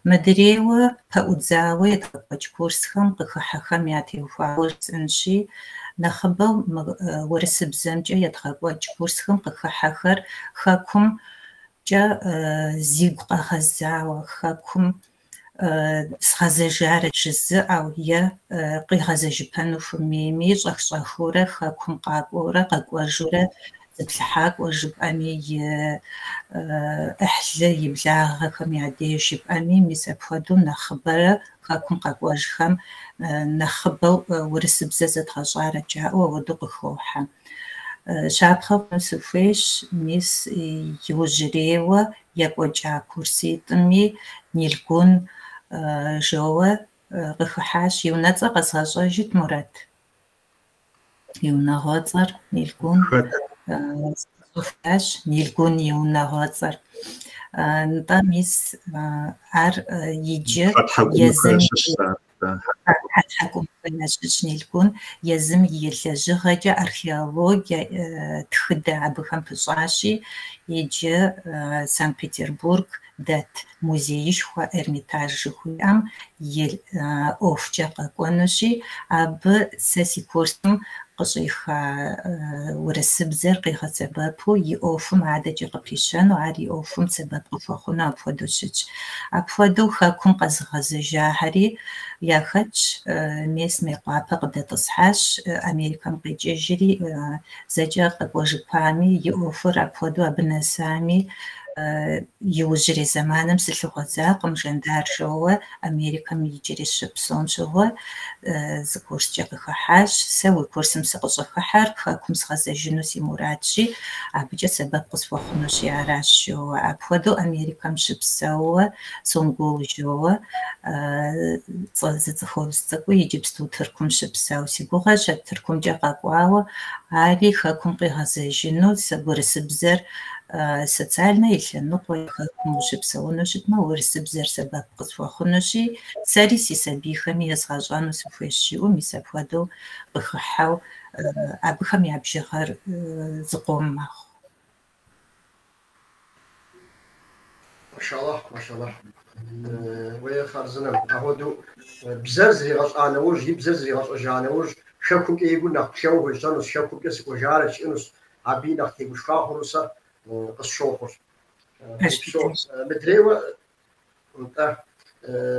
Мыдрейуэ пэӏудзауэ едгъэкӏуэкӏ курсхэм къыхыхьэхэм ятеухуауэ жысӏэнщи, нэхъыбэу мы урысыбзэмкӏэ едгъэкӏуэкӏ курсхэм къыхыхьэхэр хэкумкӏэ зигу къэгъэзауэ, хэкум згъэзэжарэт жызыӏэу е къигъэзэжыпэну хуэмейми, щӏэх-щӏэхыурэ хэкум къакӏуэурэ къэкӏуэжурэ зыплъыхьакӏуэ жыпӏэми, и ӏыхьлы, и благъэхэм я деж жыпӏэми, мис апхуэдэу нэхъыбэрэ хэкум къэкӏуэжхэм нэхъыбэу урысыбзэ зэдгъэщӏарэт жаӏэу ауэдэу къыхохьэ. Щапхъэ хъуну сыхуейщ, мис иужьрейуэ екӏуэкӏа курситӏми Нилгун жоуэ къыхыхьащ. И унэцӏэ къэзгъэщӏэжыт, Мурат? И унагъуэцӏэр Нилгун. Сцӏыхуащ Нилгун и унагъуэцӏэр. Нтӏэ, мис ар иджы езым Хьэтхьэкӏумэхэ ящыщ Нилгун езым и лэжьыгъэкӏэ археологие тхыдэ абыхэм пыщӏащи, иджы Санкт-Петербург дэт музеишхуэ Эрмитаж жыхуиӏэм и ӏуэхукӏэ къэкӏуэнущи, абы сэ си курсым къыщӏиха урысыбзэр къигъэсэбэпу и ӏуэхум адэкӏэ къыпищэну, ар и ӏуэхум сэбэп къыхуэхъуну апхуэдэу щытщ. Апхуэдэу хэкум къэзыгъэзэжахэри яхэтщ, мес Мейкъуапэ къыдэтӏысхьащ, Америкэм къикӏыжри, зэкӏэ къэкӏуэжыпами, и ӏуэхур апхуэдэу абы нэсами. Иужьрей зэманым сылъыгъуэзакъым Жэндар жоуэ Америкэм иджыри щыпсэум щыгъуэ зы курскӏэ къыхыхьащ. Сэ уи курсым сыкъыщӏыхыхьэр хэкум згъэзэжыну си мурадщи, абыкӏэ сэбэп къысхуэхъунущи аращ жоуэ. Апхуэдэу Америкэм щыпсэууэ Сонгул жоуэ зы цӏыхубз цӏыкӏуи иджыпсту Тыркум щыпсэу си гугъэщ, Тыркумкӏэ къэкӏуауэ, ари хэкум къигъэзэжыну урысыбзэр социальнэ и лъэныкъуэ хэкум ущыпсэуну щытмэ, урысыбзэр сэбэп къысхуэхъунущи, сэри си сабийхэми езгъэщӏэну сыхуейщ жиӏэу, мис апхуэдэу къыхыхьэу абыхэм я бжыгъэр зыкъом мэхъу.
Машаллахь, машаллахь. Уей хъарзынэм. Апхуэдэу бзэр зригъэщӏа нэужь, и бзэр зригъэщӏэжа нэужь, хэкумкӏэ и гур нэхъ плъэуэ хуежьэнущ, хэкумкӏэ сыкӏуэжарэт жиӏэнущ, абыи нэхъ тегушхуа хъуну сэ къысщохъур. Мыдрейуэ, нтӏэ,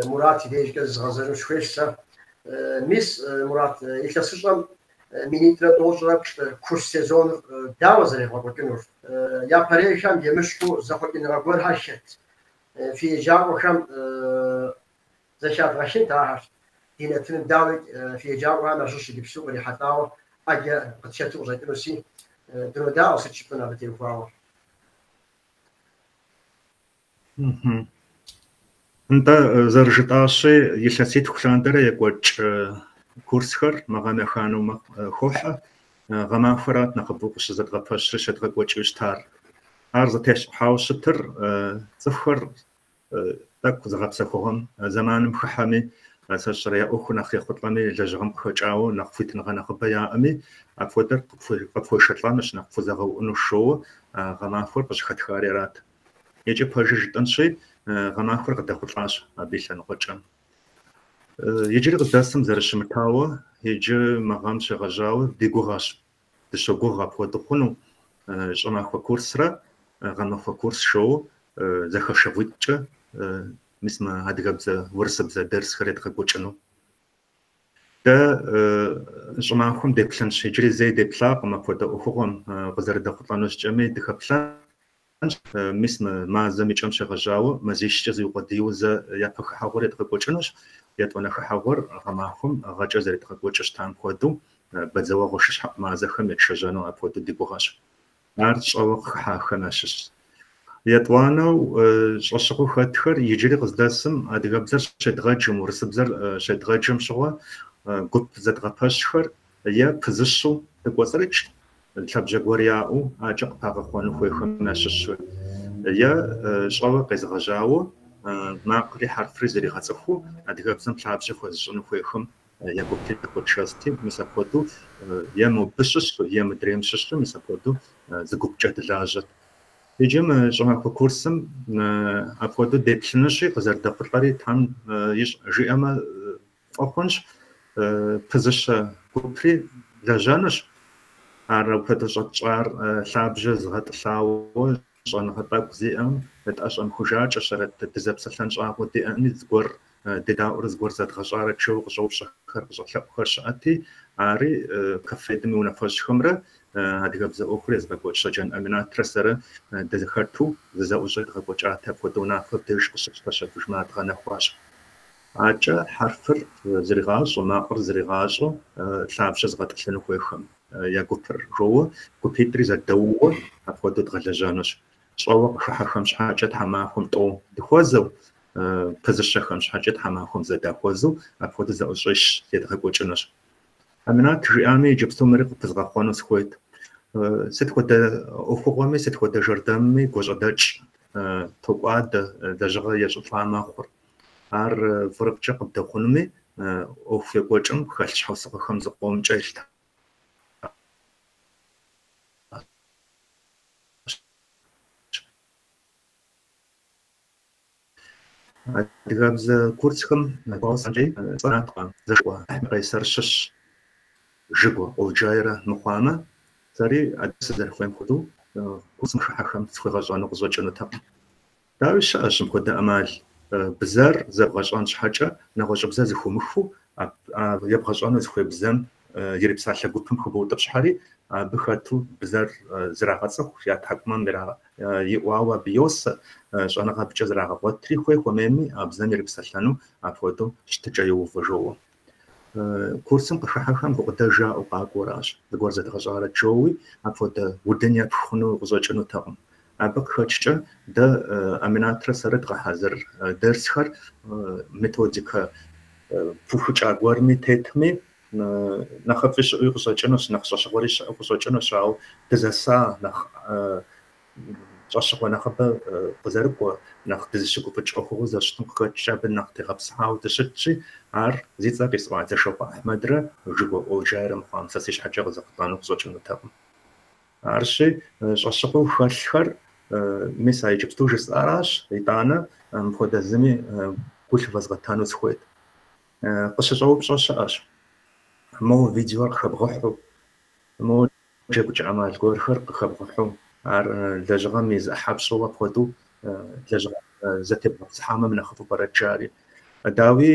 Мурат и дежкӏэ зызгъэзэну сыхуейщ сэ. Мис, Мурат, илъэсыщӏэм 2023 курс сезоныр дауэ зэребгъэкӏуэкӏынур? Япэрейхэм емыщхьу зэхъуэкӏыныгъэ гуэрхэр хэт? Фи еджакӏуэхэм зэхядгъэхынт ахэр. Ди нэтыным дауикӏ фи еджакӏуэхэм ящыщ иджыпсту кърихьэлӏауэ ӏэджэ къытхэту къыщӏэкӏынущи, дынодаӏуэ сыт жыпӏэн абы теухуауэ.
Нтӏэ, зэрыжытӏащи, илъэситху лъандэрэ екӏуэкӏ курсхэр мы гъэм еханэу хохьэ. Гъэмахуэрат нэхъыбэу къыщызэдгъэпэщри щедгъэкӏуэкӏыу щытар. Ар зэтещӏыхьауэ щытыр цӏыхухэр тӏэкӏу зыгъэпсэхугъуэм зэманым хыхьэми, сэ сщӏэрэ я ӏуэхур нэхъ ехъулӏэми, лэжьыгъэм къыхэкӏауэ нэхъ хуитыныгъэ нэхъыбэ яӏэми, апхуэдэр къыпхуешэлӏэнущ, нэхъ пхузэгъэуӏуну жоуэ гъэмахуэр къыщӏыхэтхари арат. Икӏи пэжыр жытӏэнщи, гъэмахуэр къыдэхъулӏащ абы и лъэныкъуэкӏэ. Иджыри къыздэсым зэрыщымытауэ, иджы мы гъэм щегъэжьауэ ди гугъэщ, дыщогугъ апхуэдэу хъуну, щӏымахуэ курсрэ гъэмахуэ курс жоуэ зэхэшэгъуитӏкӏэ мис мы адыгэбзэ, урысыбзэ дерсхэр едгъэкӏуэкӏыну. Дэ щӏымахуэм деплъынщ, иджыри зэи деплъакъым апхуэдэ ӏуэхугъуэм къызэрыдэхъулӏэну щӏыкӏэми дыхэплъэнщ. Мис мы мазэм и кӏэм щегъэжьауэ мазищкӏэ зиукъуэдийуэ зэ япэ хыхьэгъуэр едгъэкӏуэкӏынущ, етӏуанэ хыхьэгъуэр гъэмахуэм гъэкӏэ зэредгъэкӏуэкӏыу щытам хуэдэу бадзэуэгъуэ шыщхьэӏу мазэхэм етшэжьэну апхуэдэу ди гугъэщ. Ар щӏэуэ къыхыхьахэм ящыщщ. Етӏуанэу щӏэщыгъуэу хэтхэр иджыри къыздэсым адыгэбзэр щедгъэджым, урысыбзэр щедгъэджым щыгъуэ гуп зэдгъэпэщхэр е пызыщэу дыкӏуэцӏрыкӏт, лъабжьэ гуэр яӏэу акӏэ къыпагъэхъуэну хуейхэм ящыщу, е щӏэуэ къезыгъэжьауэ макъри хьэрфри зэригъэцӏыхуу адыгэбзэм лъабжьэ хуэзыщӏыну хуейхэм я гупри зэхуэтшэсти, мис апхуэдэу е мобы щыщу, е мыдрейм щыщу, мис апхуэдэу зы гупкӏэ дылажьэт. Иджы мы щӏымахуэ курсым апхуэдэу деплъынущи, къызэрыдэхъулӏэри Тхьэм ищӏ жиӏэмэ фӏы хъунщ, пызыщэ гупри лэжьэнущ. Ар апхуэдэу щӏэтщӏар лъабжьэ зыгъэтӏылъауэ щӏэныгъэ тӏэкӏу зиӏэм дыӏэщӏэмыхужакӏэщэрэт, дызэпсэлъэн щӏагъуэ диӏэми, зыгуэр дедаӏуэрэ зыгуэр зэдгъэщӏарэт жэуэ къыщӏэупщӏэхэр, къыщӏэлъэӏухэр щыӏэти, ари КАФФЕД-м и унафэщӏхэмрэ адыгэбзэ ӏуэхур езыгъэкӏуэкӏ Щоджэн Аминатрэ сэрэ дызэхэту зы зэӏущӏэ едгъэкӏуэкӏати, апхуэдэ унафэ абдеж къыщытщтэщ, абы дгъэнэхуащ. Акӏэ хьэрфыр зригъащӏэу, макъыр зригъащӏэу лъабжьэ зыгъэтӏылъыну хуейхэм я гупыр жоуэ, гупитӏри зэдэууэ апхуэдэу дгъэлэжьэнущ. Щӏэуэ къыхыхьэхэм щхьэкӏэ тхьэмахуэм тӏэу дыхуэзэу, пызыщэхэм щхьэкӏэ тхьэмахуэм зэ дахуэзэу апхуэдэу зэӏущӏищ едгъэкӏуэкӏынущ. Аминат жиӏами, иджыпсту мыри къыпызгъэхъуэну сыхуейт. Сыт хуэдэ ӏуэхугъуэми, сыт хуэдэ жэрдэмми гуащӏэдэкӏ токӏуадэ, лэжьыгъэ ещӏылӏа мэхъур. Ар фӏырыфӏкӏэ къыбдэхъунуми, ӏуэху екӏуэкӏым хэлъ щхьэусыгъуэхэм зыкъомкӏэ елъытащ. Адыгэбзэ курсхэм зэшыӏуэ Къайсэр щыщ Жыгуэ Олджайрэ мыхъуамэ, сэри адыгэ сызэрыхуейм хуэдэу курсым хыхьэхэм схуегъэщӏэну къыщӏэкӏынутэкъым. Дауи щыӏэщ мыпхуэдэ ӏэмал. Бзэр зэбгъэщӏэн щхьэкӏэ нэгъуэщӏыбзэ зыхыумыхыу, ебгъэщӏэну зыхуей бзэм ирипсалъэ гупым хыбоутӏыпщхьэри, абы хэту бзэр зрагъэцӏыху, я тхьэкӏумэм иӏуауэ абы йосэ, щӏэныгъэ абыкӏэ зрагъэгъуэтри, хуей хуэмейми а бзэм ирипсэлъэну апхуэдэу щытыкӏэ йоувэ жоуэ. Курсым къыхыхьэхэм гукъыдэж яӏэу къакӏуэращ, зыгуэр зэдгъэщӏарэт жоуи, апхуэдэ удын епх хъуну къыщӏэкӏынутэкъым. Абы къыхэкӏкӏэ дэ Аминатрэ сэрэ дгъэхьэзыр дерсхэр методикэ пыухыкӏа гуэрми тетми, нэхъыфӏи щыӏэуи къыщӏэкӏынущ, нэхъ щӏэщыгъуэри щыӏэу къыщӏэкӏынущ, ауэ дызэса нэхъ щӏэщыгъуэ нэхъыбэ къызэрыкӏуэ, нэхъ дызыщыгуфӏыкӏ ӏуэхугъуэу зэрыщытым къыхэкӏкӏэ абы нэхъ тегъэпсыхьауэ дыщытщи, ар зи цӏэ къисӏуа Дзэшокъуэ Ахьмэдрэ Жыгуэ Олжайрэ мыхъуам сэ си щхьэкӏэ къызэхъулӏэну къыщӏэкӏынутэкъым. Арщи, щӏэщыгъуэу хэлъхэр мис а иджыпсту жысӏаращ, итӏанэ мыпхуэдэ зыми гу лъывэзгъэтэну сыхуейт. Къыщыщӏэупщӏэ щыӏэщ. Мо видеор къыхэбгъэхьу, мо джэгукӏэ ӏэмал гуэрхэр къыхэбгъэхьу, ар лэжьыгъэм и зы ӏыхьэ пщӏыуэ апхуэдэу лэжьыгъэ зэтебгъэпсыхьамэ нэхъыфӏу пӏэрэт жари. Дауи,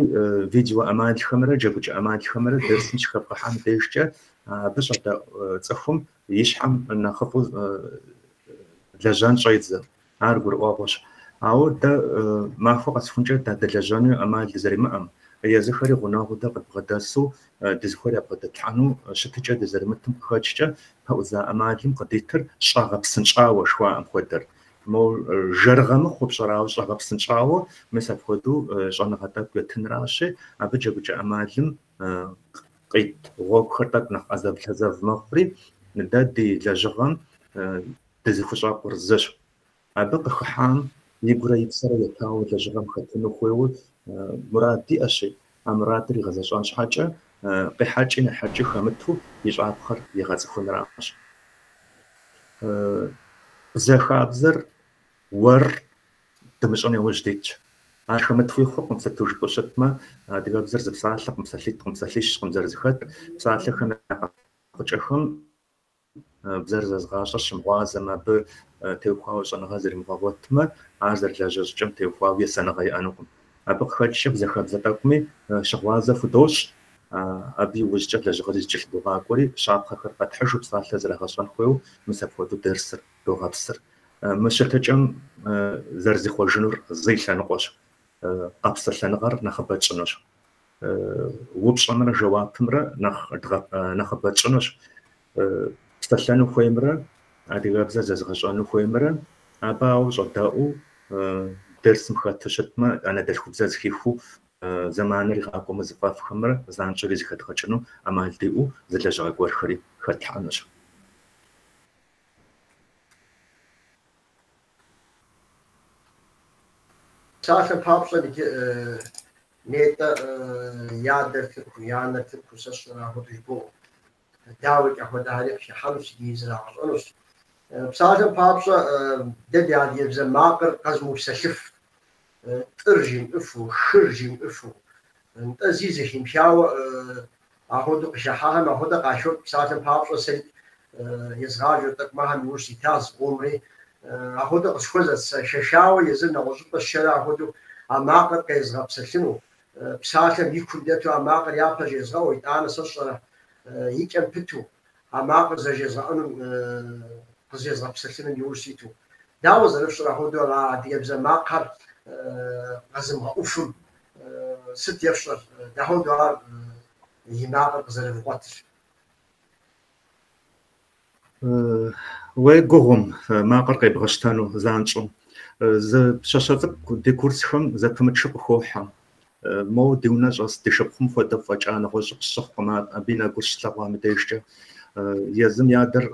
видео ӏэмалхэмрэ джэгукӏэ ӏэмалхэмрэ дерсым щыхэбгъэхьам дежкӏэ абы щӏэдэӏу цӏыхум и щхьэм нэхъыфӏу лэжьэн щӏедзэ. Ар гурыӏуэгъуэщ. Ауэ дэ махуэ къэсхункӏэ дадэлэжьэну ӏэмал дызэримыӏэм, езыхэри гъунэгъуу дэ къыдбгъэдэсу дызыхуейр ябгъэдэтлъхьэну щытыкӏэ дызэрымытым къыхэкӏкӏэ пэӏудза ӏэмалым къыдитыр щӏэгъэпсынщӏауэ жыхуаӏэм хуэдэр. Мо жэрыгъэ мыхъуу пщӏэрауэ щӏэгъэпсынщӏауэ мис апхуэдэу щӏэныгъэ тӏэкӏу етынращи, абы джэгукӏэ ӏэмалым къит гъуэгухэр тӏэкӏу нэхъ ӏэзэвлъэзэв мэхъури, дэ ди лэжьыгъэм дызыхущӏэкъур зыщ. Абы къыхыхьам игурэ и псэрэ етауэ лэжьыгъэм хэтыну хуейуэ мурад диӏэщи, а мурадыр игъэзэщӏэн щхьэкӏэ къехьэкӏи нехьэкӏи хэмыту ищӏапхъэр егъэцӏыхунращ. Бзэ хабзэр уэр дымыщӏын иужь дитщ. Ар хэмытуи хъукъым, сыту жыпӏэу щытмэ, адыгэбзэр зы псалъэкъым, псалъитӏкъым, псалъищкъым зэрызэхэт, псалъэхэм я къэхъукӏэхэм бзэр зэзыгъащӏэр щымыгъуазэмэ, абы теухуауэ щӏэныгъэ зэримыгъэгъуэтмэ, ар зэрылажьэ щӏыкӏэм теухуауэ есэныгъэ иӏэнукъым. Абы къыхэкӏкӏэ бзэ хабзэ тӏэкӏуми щыгъуазэ худощӏ, абы иужькӏэ лэжьыгъэри зыкӏэлъыдогъакӏуэри, щапхъэхэр къэтхьыжу псалъэ зрагъэщӏэн хуейуэ мис апхуэдэу дерсыр догъэпсыр. Мы щытыкӏэм зэрызихъуэжынур зы и лъэныкъуэщ, къэпсэлъэныгъэр нэхъыбэ тщӏынущ. Упщӏэмрэ жэуапымрэ нэхъыбэ тщӏынущ. Псэлъэну хуеймрэ адыгэбзэр зэзыгъэщӏэну хуеймрэ абы ауэ щӏэдэӏуу дерсым хэту щытмэ, анэдэлъхубзэр зыхихыу зэманыр игъакӏуэмэ зыфӏэфӏхэмрэ занщӏэри зыхэдгъэкӏыну ӏэмал диӏэу зы лэжьыгъэ гуэрхэри хэтлъхьэнущ.
Псалъэм папщӏэ иджы нетӏэ и адэр тырку, и анэр тырку, сэ сщӏэрэ апхуэдэу жыбоӏэ. Дауикӏ апхуэдэхэри къыхыхьэнущ икӏи зрагъэщӏэнущ. Псалъэм папщӏэ дэ ди адыгэбзэ макъыр къэзымыупсэлъыф, тӏыр жимыӏыфу, хыр жимыӏыфу, нтӏэ зи зэхимыхауэ апхуэдэу къыхыхьахэм апхуэдэ къахокӏ. Псалъэм папщӏэ сэри езгъаджэу тӏэкӏу махэм иужь ситащ зыкъомри. Апхуэдэу къысхуэзэт сэ хэхауэ езыр нэгъуэщӏыпӏэ сшэрэ апхуэдэу а макъыр къезгъэпсэлъыну. Псалъэм и кум дэту а макъыр япэ жезгъэӏэу, итӏанэ сэ сщӏэрэ и кӏэм пыту а макъыр зэрыжезгъэӏэнум къызезгъэпсэлъыным иужь ситу. Дауэ зэрыфщӏыр апхуэдэу а адыгэбзэ макъхэр къэзымыгъэӏуфым сыт ефщӏэр? Дапхуэдэу ар и макъыр къызэрывгъуэтыр?
Уей гугъум макъыр къебгъэщтэну занщӏэу. Зы пщащэ цӏыкӏу ди курсхэм зэпымычу къыхохьэ. Моуэ ди унэ щӏэс ди шыпхъум хуэдэ фӏэкӏа нэгъуэщӏ къысщыхъукъым абы и нэгур щыслъэгъуам и дежкӏэ. Езым и адэр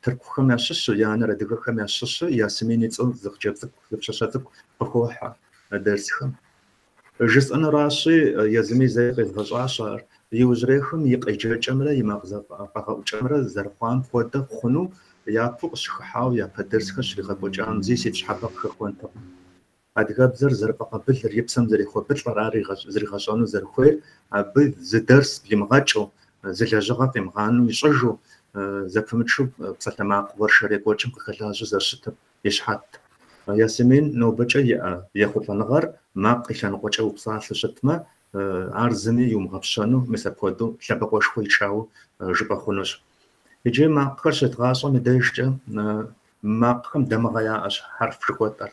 тыркухэм ящыщу, и анэр адыгэхэм ящыщу, Ясемин и цӏэу зы хъыджэбз цӏыкӏу, зы пщащэ цӏыкӏу къыхохьэ дерсхэм. Жысӏэнуращи, езыми зэи къезгъэщӏащ ар. Иужьрейхэм и къеджэкӏэмрэ и макъ къэгъэӏукӏэмрэ зэрыхъуам хуэдэ хъуну япэу къыщыхыхьауэ япэ дерсхэр щригъэкӏуэкӏам зи си пщӏыхьэпӏэ къыхэхуэнтэкъым. Адыгэбзэр зэрыфӏэкъабылыр, и псэм зэрехуэбылӏэр, ар зригъэщӏэну зэрыхуейр, абы зы дерс блимыгъэкӏыу, зы лэжьыгъэ къимыгъанэу ищӏыжу, зэпымычу псалъэмакъ уэршэр екӏуэкӏым къыхэлажьэу зэрыщытыр и щхьэт. Ясемин нобэкӏэ иӏэ ехъулӏэныгъэр макъ и лъэныкъуэкӏэ упсалъэу щытмэ, ар зыми иумыгъэпщэну, мис апхуэдэу лъэбакъуэшхуэ ичауэ жыпӏэ хъунущ. Иджы макъхэр щедгъащӏэм и дежкӏэ Макъхэм дамыгъэ яӏэщ, хьэрф жыхуэтӏэр,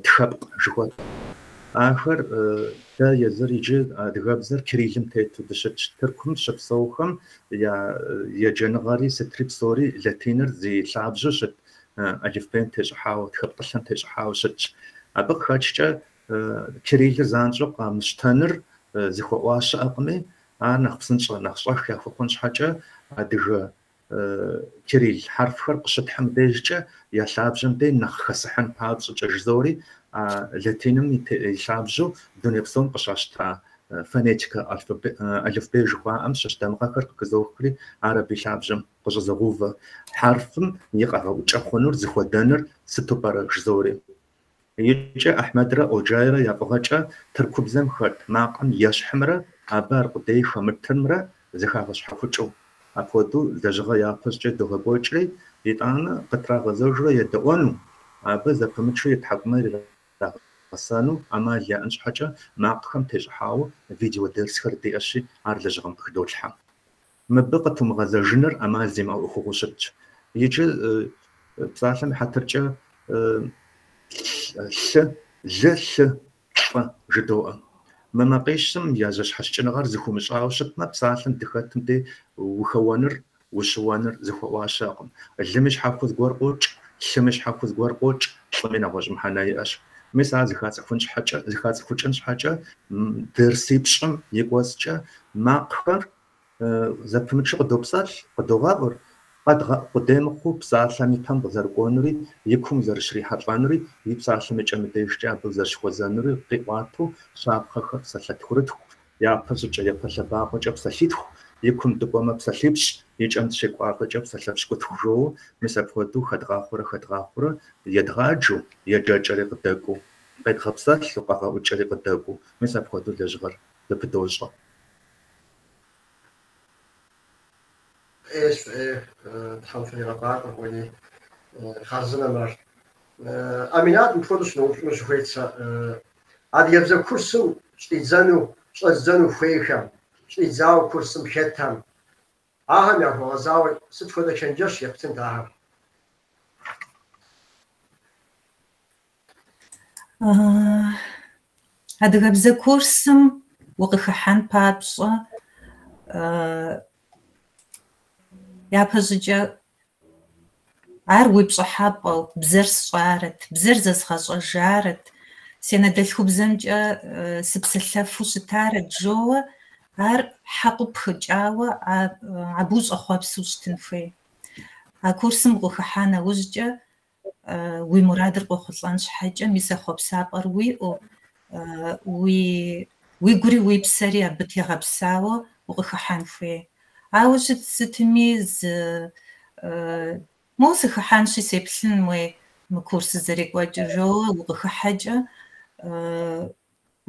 тхэпкъ жыхуэтӏэр. Ахэр дэ езыр иджы адыгэбзэр кириллым тету дыщытщ. Тыркум щыпсэухэм я еджэныгъэри сытри псори латиныр зи лъабжьэу щыт алыфбейм тещӏыхьауэ, тхэпкъылъэм тещӏыхьауэ щытщ. Абы къыхэкӏкӏэ кириллыр занщӏэу къамыщтэныр зыхуэӏуа щыӏэкъыми, ар нэхъ псынщӏэ, нэхъ щӏэх яхуэхъун щхьэкӏэ адыгэ кирилл хьэрфхэр къыщытхьым дежкӏэ я лъабжьэм дей нэхъ хэсыхьын папщӏэкӏэ жызори а латиным и лъабжьэу дуней псом къыщащта фонетикэ алыфбей жыхуаӏэм щыщ дамыгъэхэр къыхызохри, ар абы и лъабжьэм къыщӏызогъэувэ. Хьэрфым и къэгъэӏукӏэ хъунур зыхуэдэныр сыту пӏэрэ жызори. Икӏи Ахьмэдрэ Оджайрэ я фӏыгъэкӏэ тыркубзэм хэт макъым ещхьымрэ абы аркъудей хэмытымрэ зэхагъэщхьэхукӏыу. Апхуэдэу лэжьыгъэ япэщӏыкӏэ догъэкӏуэкӏри, итӏанэ къытрагъэзэжурэ едэӏуэну, абы зэпымычу и тхьэкӏумэр ирагъэсэну ӏэмал яӏэн щхьэкӏэ макъхэм тещӏыхьауэ видео дерсхэр диӏэщи, ар лэжьыгъэм къыхыдолъхьэ. Мыбы къытумыгъэзэжыныр ӏэмал зимыӏэ ӏуэхугъуэу щытщ. Иджы псалъэм и хьэтыркӏэ лъы, лы, лъы, лӏы жыдоӏэ. Мы макъищым я зэщхьэщыкӏыныгъэр зыхыумыщӏауэ щытмэ, псалъэм дыхэтым дей ухэуэныр, ущыуэныр зыхуэӏуа щыӏэкъым. Лыми щхьэхуэу зыгуэр къокӏ, лъыми щхьэхуэу зыгуэр къокӏ, лӏыми нэгъуэщӏ мыхьэнэ иӏэщ. Мис ар зыхацӏыхун щхьэкӏэ, зыхацӏыхукӏын щхьэкӏэ дерсипщӏым и кӏуэцӏкӏэ макъхэр зэпымычу къыдопсэлъ, къыдогъэӏур, къэдгъэӏу къудей мыхъуу псалъэм и пэм къызэрыкӏуэнури, и кум зэрыщрихьэлӏэнури, и псалъэм и кӏэм и дежкӏэ абы зэрыщыхуэзэнури къиӏуатэу щапхъэхэр псалъэ тхурытху, япэ щӏыкӏэ, япэ лъэбакъуэкӏэ псалъитху, и кум дыкӏуэмэ псалъипщӏ, и кӏэм дыщекӏуалӏэкӏэ псалъэ пщыкӏутху жоуэ, мис апхуэдэу хэдгъахъуэрэ хэдгъахъуэрэ едгъаджэу, еджэкӏэри къыдэкӏуэу, къедгъэпсэлъу, къэгъэӏукӏэри къыдэкӏуэу, мис апхуэдэу лэжьыгъэр зэпыдощӏэ.
Ӏейщ, фӏы Тхьэм фригъэфӏакӏуэ, уэли хъарзынэм ар. Аминат мыпхуэдэу сыноупщӏыну сыхуейт сэ. Адыгэбзэ курсым щӏидзэну, щӏэздзэну хуейхэм, щӏидзауэ курсым хэтхэм, ахэм яхуэгъэзауэ сыт хуэдэ чэнджэщ ептынт ахэм?
Адыгэбзэ курсым укъыхыхьэн папщӏэ япэщӏыкӏэ ар уи пщӏыхьэпӏэу, бзэр сщӏарэт, бзэр зэзгъэщӏэжарэт, си анэдэлъхубзэмкӏэ сыпсэлъэфу щытарэт жоуэ, ар хьэкъыу пхыкӏауэ абы ущӏэхъуэпсу щытын хуей. А курсым укъыхыхьа нэужькӏэ уи мурадыр къохъулӏэн щхьэкӏэ, мис а хъуэпсапӏэр уиӏэу, уи гури уи псэри абы тегъэпсауэ укъыхыхьэн хуей. Ауэ щыт сытми зы моуэ сыхыхьэнщи сеплъын уей мы курсыр зэрекӏуэкӏыр жоуэ укъыхыхьэкӏэ,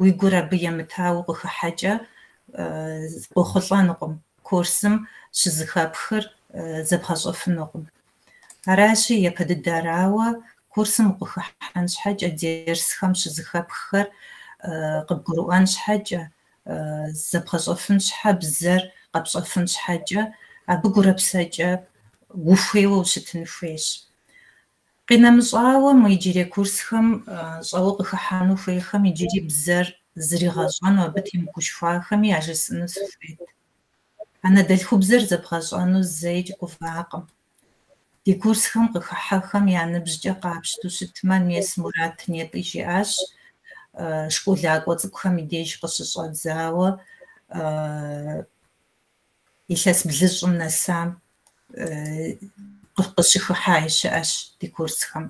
уи гур абы емытауэ укъыхыхьэкӏэ къохъулӏэнукъым, курсым щызэхэпхыр зэбгъэщӏэфынукъым. Аращи, япэ дыдэрауэ, курсым укъыхыхьэн щхьэкӏэ, дерсхэм щызэхэпххэр къыбгурыӏуэн щхьэкӏэ, зэбгъэщӏэфын щхьэ, бзэр къэпщӏэфын щхьэкӏэ, абы гурэ псэкӏэ ухуейуэ ущытын хуейщ. Къинэмыщӏауэ, мы иджырей курсхэм щӏэуэ къыхыхьэну хуейхэм иджыри бзэр зригъэщӏэну, абы темыгушхуахэми яжесӏэну сыхуейт. Анэдэлъхубзэр зэбгъэщӏэну зэикӏ гувакъым. Ди курсхэм къыхыхьэхэм я ныбжькӏэ къапщту щытмэ, мес Мурат нетӏи жиӏащ, школакӏуэ цӏыкӏухэм и деж къыщыщӏэдзауэ илъэс блыщӏым нэсам къыщыхыхьаи щыӏэщ ди курсхэм.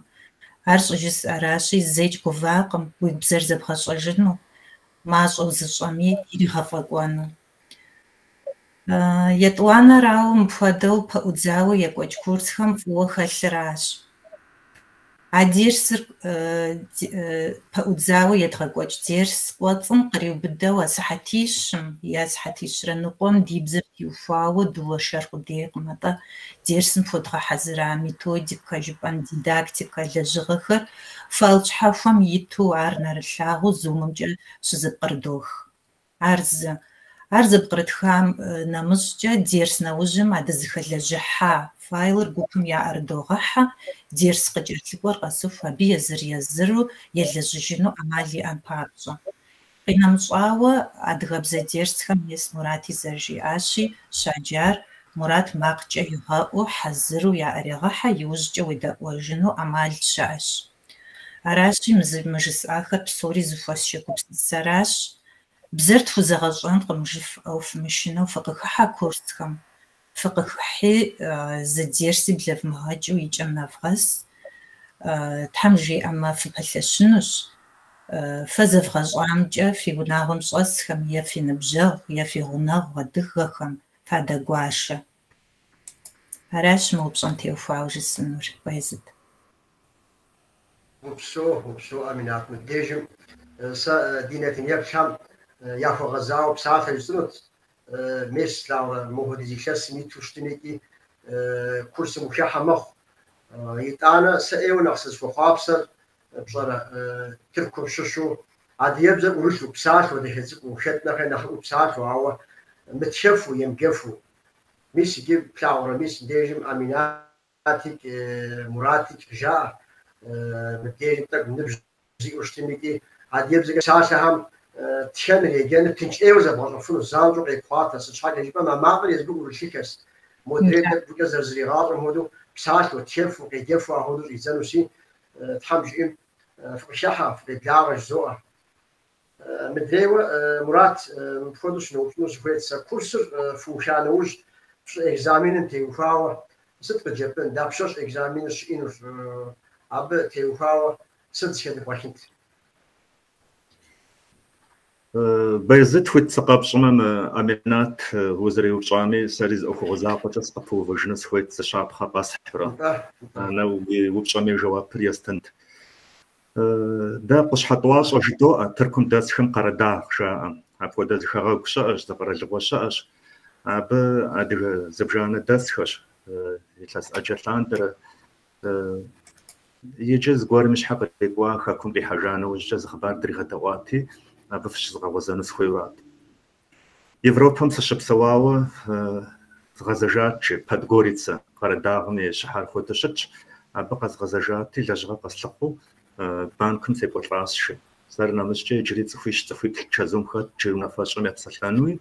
Ар щӏыжысӏэращи, зэикӏ гувакъым уи бзэр зэбгъэщӏэжыну, мащӏэу зыщӏэми иригъэфӏэкӏуэну. Етӏуанэрауэ, мыпхуэдэу пэӏудзауэ екӏуэкӏ курсхэм фӏыуэ хэлъыращ. А дерсыр пэӏудзауэ едгъэкӏуэкӏ дерс кӏуэцӏым къриубыдэу а сыхьэтищым е сыхьэтищрэ ныкъуэм ди бзэр теухуауэ дыуэршэр къудейкъым, атӏэ дерсым хуэдгъэхьэзыра методикэ, жыпӏэн дидактикэ лэжьыгъэхэр файл щхьэхуэм иту ар нэрылъагъуу зумымкӏэ щызэпкърыдох. Ар зы. Ар зэпкърытхам нэмыщӏкӏэ дерс нэужьым а дызыхэлэжьыхьа файлыр гупым яӏэрыдогъэхьэ, дерс къыкӏэлъыкӏуэр къэсыху абы езыр-езыру елэжьыжыну ӏэмал иӏэн папщӏэ. Къинэмыщӏауэ, адыгэбзэ дерсхэм мес Мурати зэрыжиӏащи, щаджар Мурат макъкӏэ игъэӏуу хьэзыру яӏэрегъэхьэ, иужькӏэ уедэӏуэжыну ӏэмал щыӏэщ. Аращи, мы жысӏахэр псори зыхуэсшэ гупсысэращ. Бзэр тхузэгъэщӏэнкъым жыфӏэу фымышынэу фыкъыхыхьэ курсхэм, фыкъыхыхьи зы дерси блэвмыгъэкӏыу и кӏэм нэвгъэс. Тхьэм жиӏэмэ, фыпэлъэщынущ. Фэ зэвгъэщӏамкӏэ фи унагъуэм щӏэсхэм е фи ныбжьэгъу, е фи гъунэгъу адыгэхэм фадэгуашэ. Аращ мы упщӏэм теухуауэ жысӏэнур, Баязыт.
Упсэу, упсэу, Аминат, мыбдежым сэ ди нэтын еплъхэм яхуэгъэзауэ псалъэ жысӏэнут. Мес, слъагъурэ, мыхуэдиз илъэсым иту щытым икӏи курсым ухыхьэ мэхъу. Итӏанэ сэ ӏейуэ нэхъ сызыхуэхъуапсэр, пщӏэрэ, Тыркум щыщу адыгэбзэр ӏурылъу, псалъэу, дахэ цӏыкӏуу, хэт нэхъей нэхъыфӏу псалъэу, ауэ мытхэфу, емыджэфу. Мис иджы плъагъурэ, мис мыбдежым Аминатикӏ, Муратикӏ къыжаӏэ, мыбдежым тӏэкӏу ныбжь зиӏэу щытым икӏи адыгэбзэкӏэ псалъэхэм тхэныр, еджэныр тынш ӏейуэ зэбгъэщӏэфыну, занщӏэу къепхъуатэ, сыт щхьэкӏэ жыпӏэмэ, а макъыр езыбы ӏурылъыхэс. Модрей тӏэкӏу гукӏэ зэрызригъащӏэм хуэдэу псалъэу, тхэфу, къеджэфу ахуэдэу щӏидзэнущи, Тхьэм жиӏэм фыкъыхыхьэ, фыкъеблагъэ жызоӏэ. Мыдрейуэ, Мурат, мыпхуэдэу сыноупщӏыну сыхуейт сэ. Курсыр фыуха нэужь фщӏы экзаменым теухуауэ сыт къыджепӏэн, дапщэщ экзаменыр щыӏэнур, абы теухуауэ сыт зыхэдыбгъэхынт?
Баязыт, хуит сыкъэпщӏмэ, мы Аминат узэреупщӏами, сэри зы ӏуэхугъуэ закъуэкӏэ сыкъыпыувэжыну сыхуейт, зы щапхъэ къэсхьурэ. Нэ уи упщӏэми жэуапыр естынт. Дэ Къущхьэ тӏуащӏэ жыдоӏэ, Тыркум дэсхэм Къарадагъ жаӏэ. Апхуэдэ зы хэгъэгу щыӏэщ, зы къэралыгъуэ щыӏэщ. Абы адыгэ зыбжанэ дэсхэщ, илъэс ӏэджэ лъандэрэ. Иджы зыгуэрым и щхьэ кърикӏуа хэкум къихьэжа нэужькӏэ зы хъыбар дригъэдэӏуати, абы фыщызгъэгъуэзэну сыхуейуэрат. Европэм сыщыпсэуауэ згъэзэжат, жи, Подгорицэ, Къарадагъым и щыхьэр хуэдэу щытщ. Абы къэзгъэзэжати, лэжьыгъэ къэслъыхъуэу банкым секӏуэлӏащ, жи. Сэр нэмыщӏкӏэ иджыри цӏыхуищ, цӏыхуиплӏ чэзум хэт, жи, унафэщӏым епсэлъэнуи.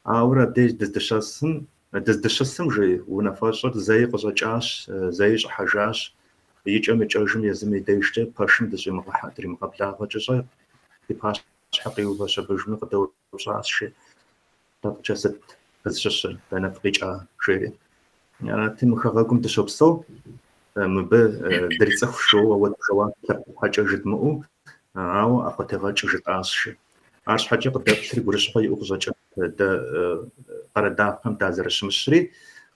Ауэрэ абдеж дыздыщысым, жи, унафэщӏыр зэи къыщӏэкӏащ, зэи щӏыхьэжащ. Икӏэм-икӏэжым езым и дежкӏэ пэшым дыщӏимыгъэхьэ, дримыгъэблагъэкӏэ щӏэ, ди пащхьэ къиувэщ абыжми къыдэупщӏащ, жи. Лъэпкъкӏэ сыт фызщыщыр, дэнэ фыкъикӏа, жери. Арати, мы хэгъэгум дыщопсэу, мыбы дрицӏыху жоуэ ауэдэ жэуап лъэпкъ щхьэкӏэ жыдмыӏэу, ауэ ӏэхъуэтегъэкӏ жытӏащ, жи. Арщхьэкӏэ къыдэплъри гурыщхъуэ иӏэу къыщӏэкӏат дэ къарадагъхэм дазэрыщымыщри,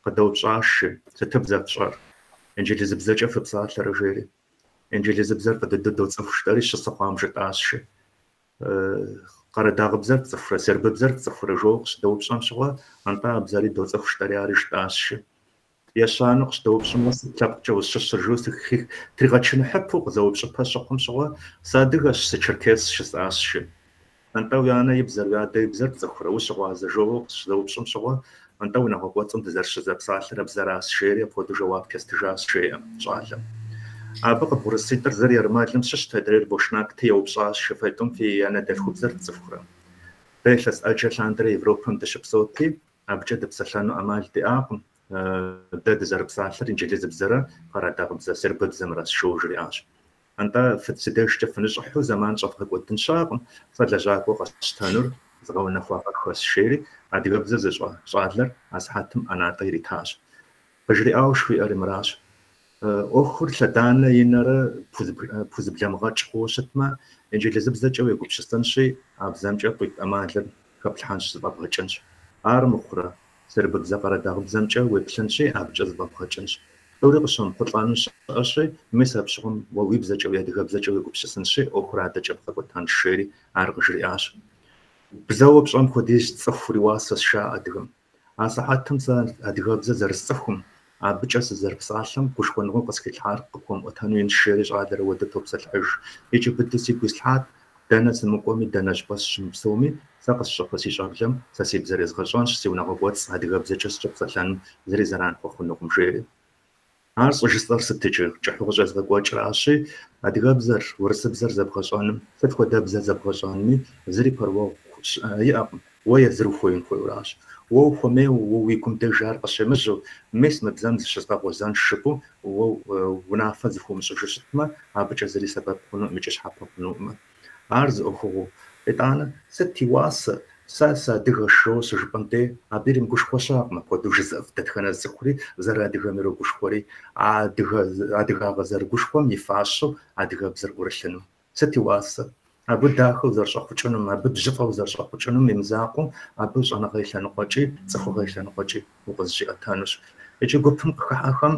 къыдэупщӏащ, жи, сытыбзэ фщӏэр, инджылызыбзэкӏэ фыпсалъэрэ, жери. Инджылызыбзэр фӏы дыдэу доцӏыху жытӏэри щысы хъуам жытӏащ, жи. Къарадагъыбзэр пцӏыхурэ, сербыбзэр пцӏыхурэ жоуэ къыщыдэупщӏэм щыгъуэ, нтӏэ а бзэри доцӏыху жытӏэри ари жытӏащ, жи. Ещанэу къыщыдэупщӏым, уэ сыт лъэпкъкӏэ узщыщыр жоуэ тригъэчыныхьыпэу къызэупщӏыпэ щыхъум щыгъуэ, сыадыгэщ, сычеркесщ жысӏащ, жи. Нтӏэ уи анэ и бзэр, уи адэ и бзэр пцӏыхурэ, ущыгъуазэ жоуэ къыщызэупщӏым щыгъуэ, нтӏэ унагъуэ кӏуэцӏым дызэрыщызэпсалъэр а бзэращ, жери апхуэдэу жэуап естыжащ, жеӏэ щӏалэм. Абы къыбгъурыситӏыр зыр ермэлым щыщт, адрейр бошнакти еупщӏащ, жи, фэ тӏум фи анэдэлъхубзэр фцӏыхурэ. Дэ илъэс ӏэджэ лъандэрэ Европэм дыщыпсэути, абыкӏэ дыпсэлъэну ӏэмал диӏакъым. Дэ дызэрыпсалъэр инджылызыбзэрэ къарадагъыбзэ сербыбзэмрэщ, жоуэ жриӏащ. Нтӏэ, си дежкӏэ фыныщӏыхьу зэман щӏэвгъэкӏуэдын щыӏэкъым, сэ лэжьакӏуэ къэсщтэнур згъэунэхуагъэххэщ, жери адыгэбзэ зыщӏэ щӏалэр асыхьэтым ӏэнатӏэ иритащ. Къыжриӏауэ жыхуиӏэри мыращ. Ӏуэхур лъэданэ и нэрэ пхузэблэмыгъэкӏ хъууэ щытмэ, инджылызыбзэкӏэ уегупсысынщи, а бзэмкӏэ къуит ӏэмалыр хэплъхьэнщ, зэфӏэбгъэкӏынщ. Ар мыхъурэ, сербыбзэ къарадагъыбзэмкӏэ уеплъынщи, абыкӏэ зэфӏэбгъэкӏынщ. Тӏури къыщомыхъулӏэну щыӏэщи, мис апщыгъуэм уэ уи бзэкӏэ, уи адыгэбзэкӏэ уегупсысынщи, ӏуэхур адэкӏэ бгъэкӏуэтэнщ, жери ар къыжриӏащ. Бзэуэ пщӏэм хуэдиз цӏыхур и уасэщ, жаӏэ адыгэм. Асыхьэтым сэ адыгэбзэ зэрысцӏыхум, абыкӏэ сызэрыпсалъэм гушхуэныгъэу къысхилъхьар къыпхуэмыӏуэтэну инщ, жери щӏалэр ауэдэ топсэлъыхьыж. Икӏи быдэу сигу ислъхьат. Дэнэ сымыкӏуэми, дэнэ щӏыпӏэ сыщымыпсэуми, сэ къысщӏэхъуэ си щӏэблэм сэ си бзэр езгъэщӏэнщ, си унагъуэ кӏуэцӏ адыгэбзэкӏэ сыщыпсэлъэным зыри зэран хуэхъунукъым, жери. Ар щӏыжысӏэр сыт иджы кӏыхьу къыщӏезгъэкӏуэкӏращи, адыгэбзэр, урысыбзэр зэбгъэщӏэным, сыт хуэдэбзэ зэбгъэщӏэнми зыри пэрыуэгъу иӏэкъым, уэ езыр ухуеин хуейуэращ. Уэ ухуэмейуэ, уэ уи гум деж ар къыщемыжьэу, мис мы бзэм зыщызгъэгъуэзэнщ жыпӏэу уэ унафэ зыхуумыщӏыжу щытмэ, абыкӏэ зыри сэбэп хъунукъым икӏи щхьэпэ хъунукъым. Ар зы ӏуэхугъуэу. Итӏанэ, сыт и уасэ, сэ сыадыгэщ жоуэ щыжыпӏэм дей, абы иримыгушхуэ щыӏэкъым апхуэдэу жызыӏэф дэтхэнэ зы цӏыхури зэрыадыгэм ирогушхуэри, а адыгагъэ зэрыгушхуэм и фащэу адыгэбзэр ӏурылъыну. Сыт и уасэ? Абы дахэу зэрыщӏэхъукӏынум, абы бжьыфӏэу зэрыщӏэхъукӏынум и мызакъуэу, абы щӏэныгъэ и лъэныкъуэкӏи, цӏыхугъэ и лъэныкъуэкӏи укъызыщиӏэтэнущ. Иджы гупым къыхыхьэхэм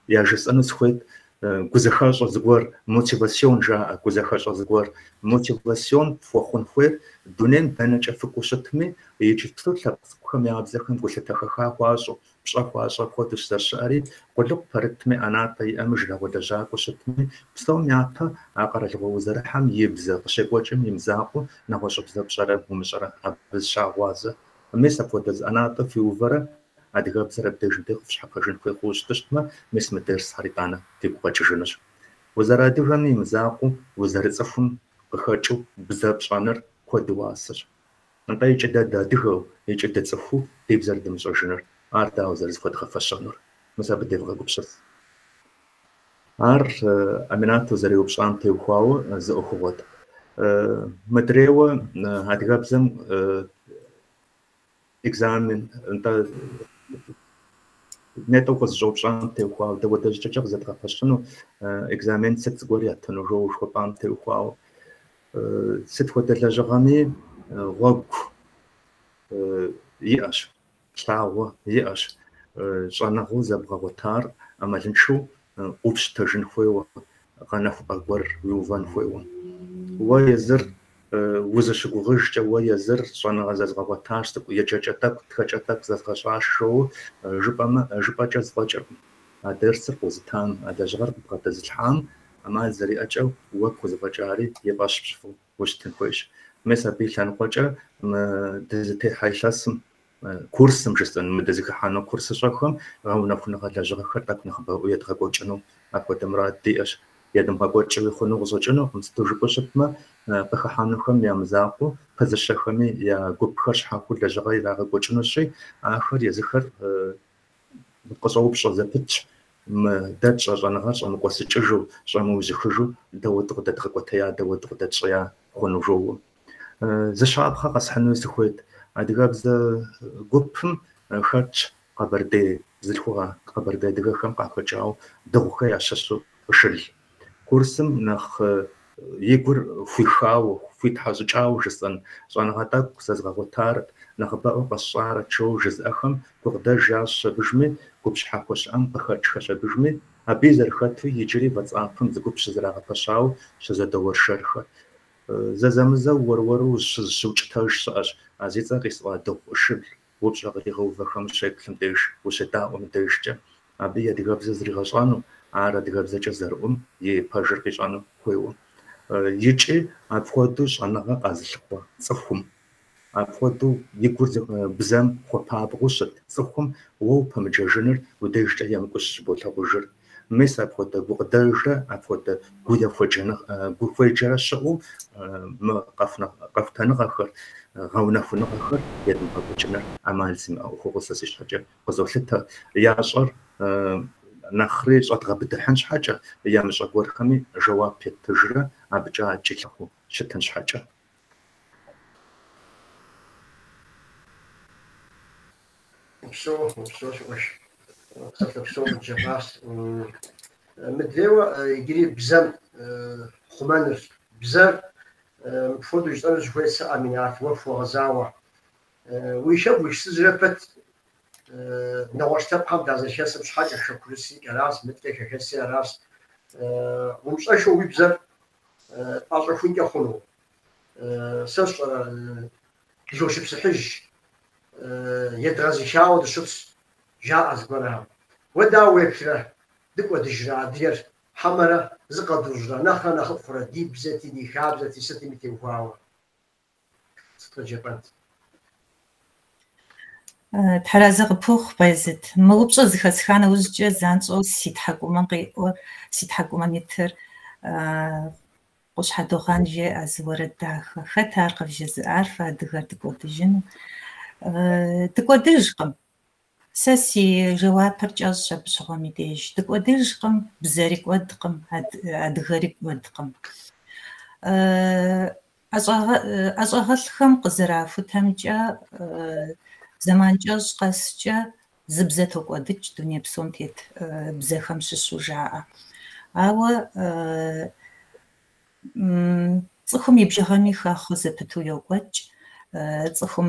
яжесӏэну сыхуейт гузэхэщӏэ зыгуэр, мотивацион жаӏэ, гузэхэщӏэ зыгуэр. Мотивацион фхуэхъун хуейр дунейм дэнэкӏэ фыкӏуэу щытми, иджыпсту лъэпкъ цӏыкӏухэм я бзэхэм гулъытэ хэха хуащӏу, пщӏэ хуащӏу апхуэдэущ зэрыщыӏэри, къулыкъу пэрытми, ӏэнатӏэ иӏэми, жылагъуэ лэжьакӏуэу щытми, псом япэ а къэралыгъуэ узэрыхьэм и бзэ къыщекӏуэкӏым и мызакъуэу нэгъуэщӏыбзэ пщӏэрэ умыщӏэрэ абы зыщагъэгъуазэ. Мис апхуэдэ зы ӏэнатӏэ фиувэрэ адыгэбзэр абдежым дей къыфщхьэпэжын хуей хъууэ щыту щытмэ, мис мы дерсхэр итӏанэ фигу къэкӏыжынущ. Узэрыадыгэми и мызакъуэу, узэрыцӏыхум къыхэкӏыу бзэ пщӏэныр куэд и уасэщ. Нтӏэ икӏи дэ дыадыгэу, икӏи дыцӏыхуу ди бзэр дымыщӏэжыныр, ар дауэ зэрызыхуэдгъэфэщэнур? Мис абы девгъэгупсыс. Ар Аминат узэреупщӏам теухуауэ зы ӏуэхугъуэт. Мыдрейуэ адыгэбзэм экзамен, нтӏэ нетӏэ укъызыщӏэупщӏам теухуауэ, дауэдэ щӏыкӏэкӏэ къызэдгъэпэщыну, экзамен сыт зыгуэр ятыну жоуэ жыхуэпӏам теухуауэ. Сыт хуэдэ лэжьыгъэми гъуэгу иӏэщ, лъагъуэ иӏэщ. Щӏэныгъэу зэбгъэгъуэтар ӏэмалыншэу къупщытэжын хуейуэ, гъэнэхупӏэ гуэр уиувэн хуейуэ. Уэ езыр узыщыгугъыжкӏэ, уэ езыр щӏэныгъэ зэзгъэгъуэтащ, цӏыкӏу еджэкӏэ тӏэкӏу, тхэкӏэ тӏэкӏу зэзгъэщӏащ жоуэ жыпӏэмэ, жыпӏэкӏэ зэфӏэкӏыркъым. А дерсыр къозытам, а лэжьыгъэр къыбгъэдэзылъхьам ӏэмал зэриӏэкӏэ уэ пхузэфӏэкӏари и фӏэщ пщӏыфу ущытын хуейщ. Мис абы и лъэныкъуэкӏэ мы дызытехьэ илъэсым, курсым жысӏэн, мы дызыхыхьэну курсыщӏэхэм гъэунэхуныгъэ лэжьыгъэхэр тӏэкӏу нэхъыбэӏуэу едгъэкӏуэкӏыну апхуэдэ мурад диӏэщ. Едмыгъэкӏуэкӏыуи хъуну къыщӏэкӏынукъым, сыту жыпӏэу щытмэ, къыхыхьэнухэм я мызакъуэу пызыщэхэми я гупхэр щхьэхуэу лэжьыгъэ ирагъэкӏуэкӏынущи, ахэр езыхэр къыщӏэупщӏэ зэпытщ. Мы дэ тщӏэ щӏэныгъэр щӏэмыкӏуэсыкӏыжу, щӏэмыужьыхыжу дауэ дыкъыдэдгъэкӏуэтея, дауэ дыкъыдэтщӏея хъуну жоуэ. Зы щапхъэ къэсхьыну сыхуейт. Адыгэбзэ гупым хэтщ къэбэрдей бзылъхугъэ, къэбэрдей адыгэхэм къахэкӏауэ Дыгъухэ ящыщу Ышыл. Курсым нэхъ и гур хуихауэ, хуитхьэщӏыкӏауэ жысӏэн, щӏэныгъэ тӏэкӏу зэзгъэгъуэтарэт, нэхъыбэӏуэ къэсщӏарэт жоуэ жызыӏэхэм гукъыдэж ящӏщ абыжми, гуп щхьэхуэ щыӏэм къыхэкӏхэщ абыжми, абыи зэрыхэту иджыри WhatsApp-м зы гуп щызэрагъэпэщауэ щызэдэуэршэрхэр. Зэзэмызэ уэр-уэру ущызыщыукӏытэж щыӏэщ, а зи цӏэ къисӏуа Дыгъу Ышыл упщӏэ къригъэувэхэм ущеплъым деж, ущедаӏуэм дежкӏэ. Абы и адыгэбзэ зригъэщӏэну, ар адыгэбзэкӏэ зэрыӏум и пэжыр къищӏэну хуейуэ. Икӏи апхуэдэу щӏэныгъэ къэзылъыхъуэ цӏыхум, апхуэдэу и гур бзэм хуэпабгъэу щыт цӏыхум уэ упэмыджэжыныр уи дежкӏэ емыкӏущ щыболъагъужыр. Мис апхуэдэ гукъыдэжрэ апхуэдэ гухуеджэрэ щыӏэу мы къэхутэныгъэхэр, гъэунэхуныгъэхэр едмыгъэкӏуэкӏыныр ӏэмал зимыӏэ ӏуэхугъуэу сэ си щхьэкӏэ къызолъытэ. Ящӏэр нэхъри щӏэдгъэбыдыхьын щхьэкӏэ, ямыщӏэ гуэрхэми жэуап еттыжрэ абыкӏэ адэкӏи лъыхъуу щытын щхьэкӏэ.
Упсэу, упсэу, си къуэш. Псалъэ псэу къыджепӏащ. Мыдрейуэ иджыри бзэм хъумэнырщ. Бзэр мыпхуэдэу жысӏэну сыхуейт сэ, Аминат, уэ пхуэгъэзауэ. Уи хэку уисыжрэ пэт нэгъуэщӏ лъэпкъхэм дазэрыхэсым щхьэкӏэ, хэкурысри аращ, мыткӏэ хэхэсри аращ. Умыщӏэххэу уи бзэр пӏэщӏэхункӏэ хъуну. Сэ сщӏэрэ дыхошыпсыхьыж, едгъэзыхауэ дыщытщ, жаӏэ зыгуэрхэм. Уэ дауэ уеплърэ, дыкӏуэдыжрэ адыгэр? Хьэмэрэ зыкъэдужьрэ нэхърэ нэхъыфӏ хъурэ ди бзэти, ди хабзэти, сытми теухуауэ? Сыт къыджепӏэнт?
Тхьэразэ къыпхухъу, Баязит. Мы упщӏэр зэхэсха нэужькӏэ занщӏэу си тхьэкӏумэм къиӏуэр, си тхьэкӏумэм итыр Къущхьэ Догъэн жеӏэ зы уэрэд дахэ. Хэт ар къывжезыӏар фэ адыгэр дыкӏуэдыжыну? Дыкӏуэдыжкъым. Сэ си жэуапыр кӏэщӏщ абы щыгъуэм и деж. Дыкӏуэдыжкъым, бзэри кӏуэдкъым, адыгэри кӏуэдкъым. ӏэщӏагъэлӏхэм къызэрахутэмкӏэ, зэман кӏэщӏ къэскӏэ зы бзэ токӏуэдыкӏ дуней псом тет бзэхэм щыщу жаӏэ. Ауэ цӏыхум и бжыгъэми хэхъуэ зэпыту йокӏуэкӏ, цӏыхум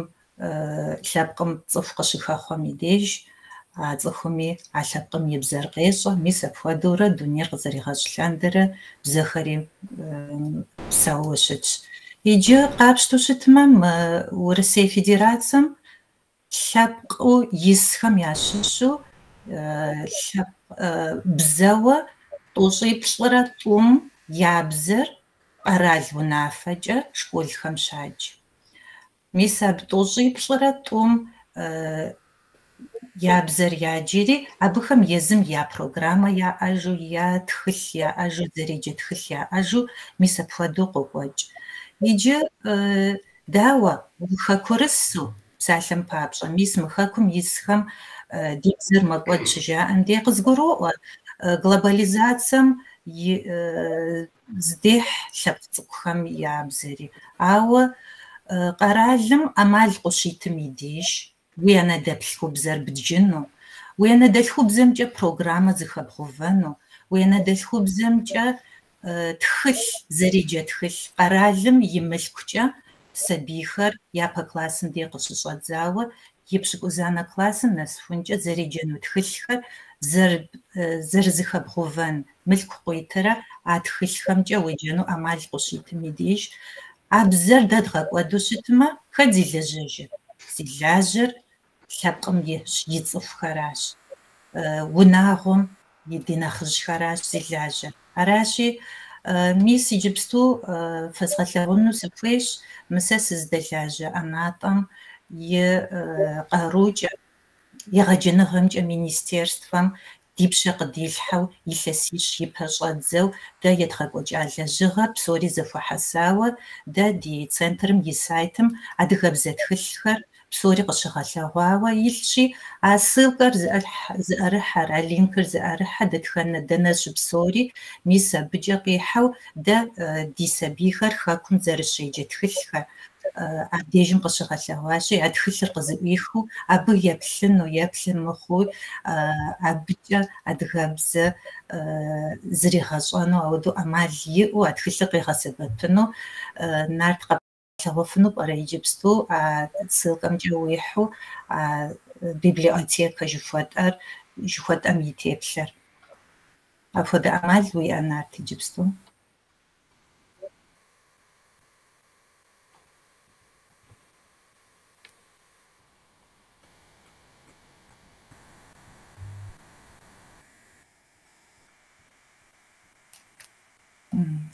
лъэпкъым цӏыху къыщыхэхъуэм и деж, а цӏыхуми а лъэпкъым и бзэр къещӏэ. Мис апхуэдэурэ дунейр къызэригъэщӏ лъандэрэ бзэхэри псэууэ щытщ. Иджы къапщтэу щытмэ, мы Урысей Федерацэм лъэпкъыу исхэм ящыщу лъэпкъ бзэуэ тӏощӏиплӏрэ тӏум я бзэр къэрал унафэкӏэ школхэм щадж. Мис абы тӏощӏиплӏрэ тӏум я бзэр яджри, абыхэм езым я программэ яӏэжу, я тхылъ яӏэжу, зэреджэ тхылъ яӏэжу, мис апхуэдэу къокӏуэкӏ. Иджы дауэ ухэкурысу, псалъэм папщӏэ, мис мы хэкум исхэм ди бзэр мэкӏуэд щыжаӏэм дей къызгуроӏуэ, глобализацэм и здехь лъэпкъ цӏыкӏухэм я бзэри. Ауэ къэралым ӏэмал къущитым и деж уи анэдэлъхубзэр бджыну, уи анэдэлъхубзэмкӏэ программэ зыхэбгъэувэну, уи анэдэлъхубзэмкӏэ тхылъ, зэреджэ тхылъ къэралым и мылъкукӏэ сабийхэр япэ классым дей къыщыщӏэдзауэ епщыкӏузанэ классым нэсыхункӏэ зэреджэну тхылъхэр зэрызыхэбгъэувэн мылъку къуитрэ а тхылъхэмкӏэ уеджэну ӏэмал къущитым и деж, а бзэр дэ дгъэкӏуэду щытмэ, хэт зи лэжьэжыр? Зи лажьэр лъэпкъым и цӏыхухэращ, унагъуэм и ди нэхъыжьхэращ зи лажьэр. Аращи, мис иджыпсту фэзгъэлъэгъуну сыхуейщ мы сэ сыздэлажьэ ӏэнатӏэм и къарукӏэ, егъэджэныгъэмкӏэ министерствэм ди пщэ къыдилъхьэу илъэсищ ипэ щӏэдзэу дэ едгъэкӏуэкӏа лэжьыгъэр псори зэхуэхьэсауэ дэ ди центрым и сайтым адыгэбзэ тхылъхэр псори къыщыгъэлъэгъуауэ илъщи, а ссылкэр зыӏэрыхьэр, а линкыр зыӏэрыхьэ дэтхэнэ дэнэ щыпсэури, мис абыкӏэ къихьэу дэ ди сабийхэр хэкум зэрыщеджэ тхылъхэр абдежым къыщыгъэлъэгъуащи, а тхылъыр къызыӏуихыу абы еплъыну, еплъ мыхъуу, абыкӏэ адыгэбзэ зригъэщӏэну, ауэдэу ӏэмал иӏэу а тхылъыр къигъэсэбэпыну Нарт къэплъэгъуэфыну пӏэрэ иджыпсту а ссылкэмкӏэ уихьу а библиотекэ жыхуэтӏэр, жыхуэтӏэм и теплъэр? Апхуэдэ ӏэмал уиӏэ, Нарт, иджыпсту?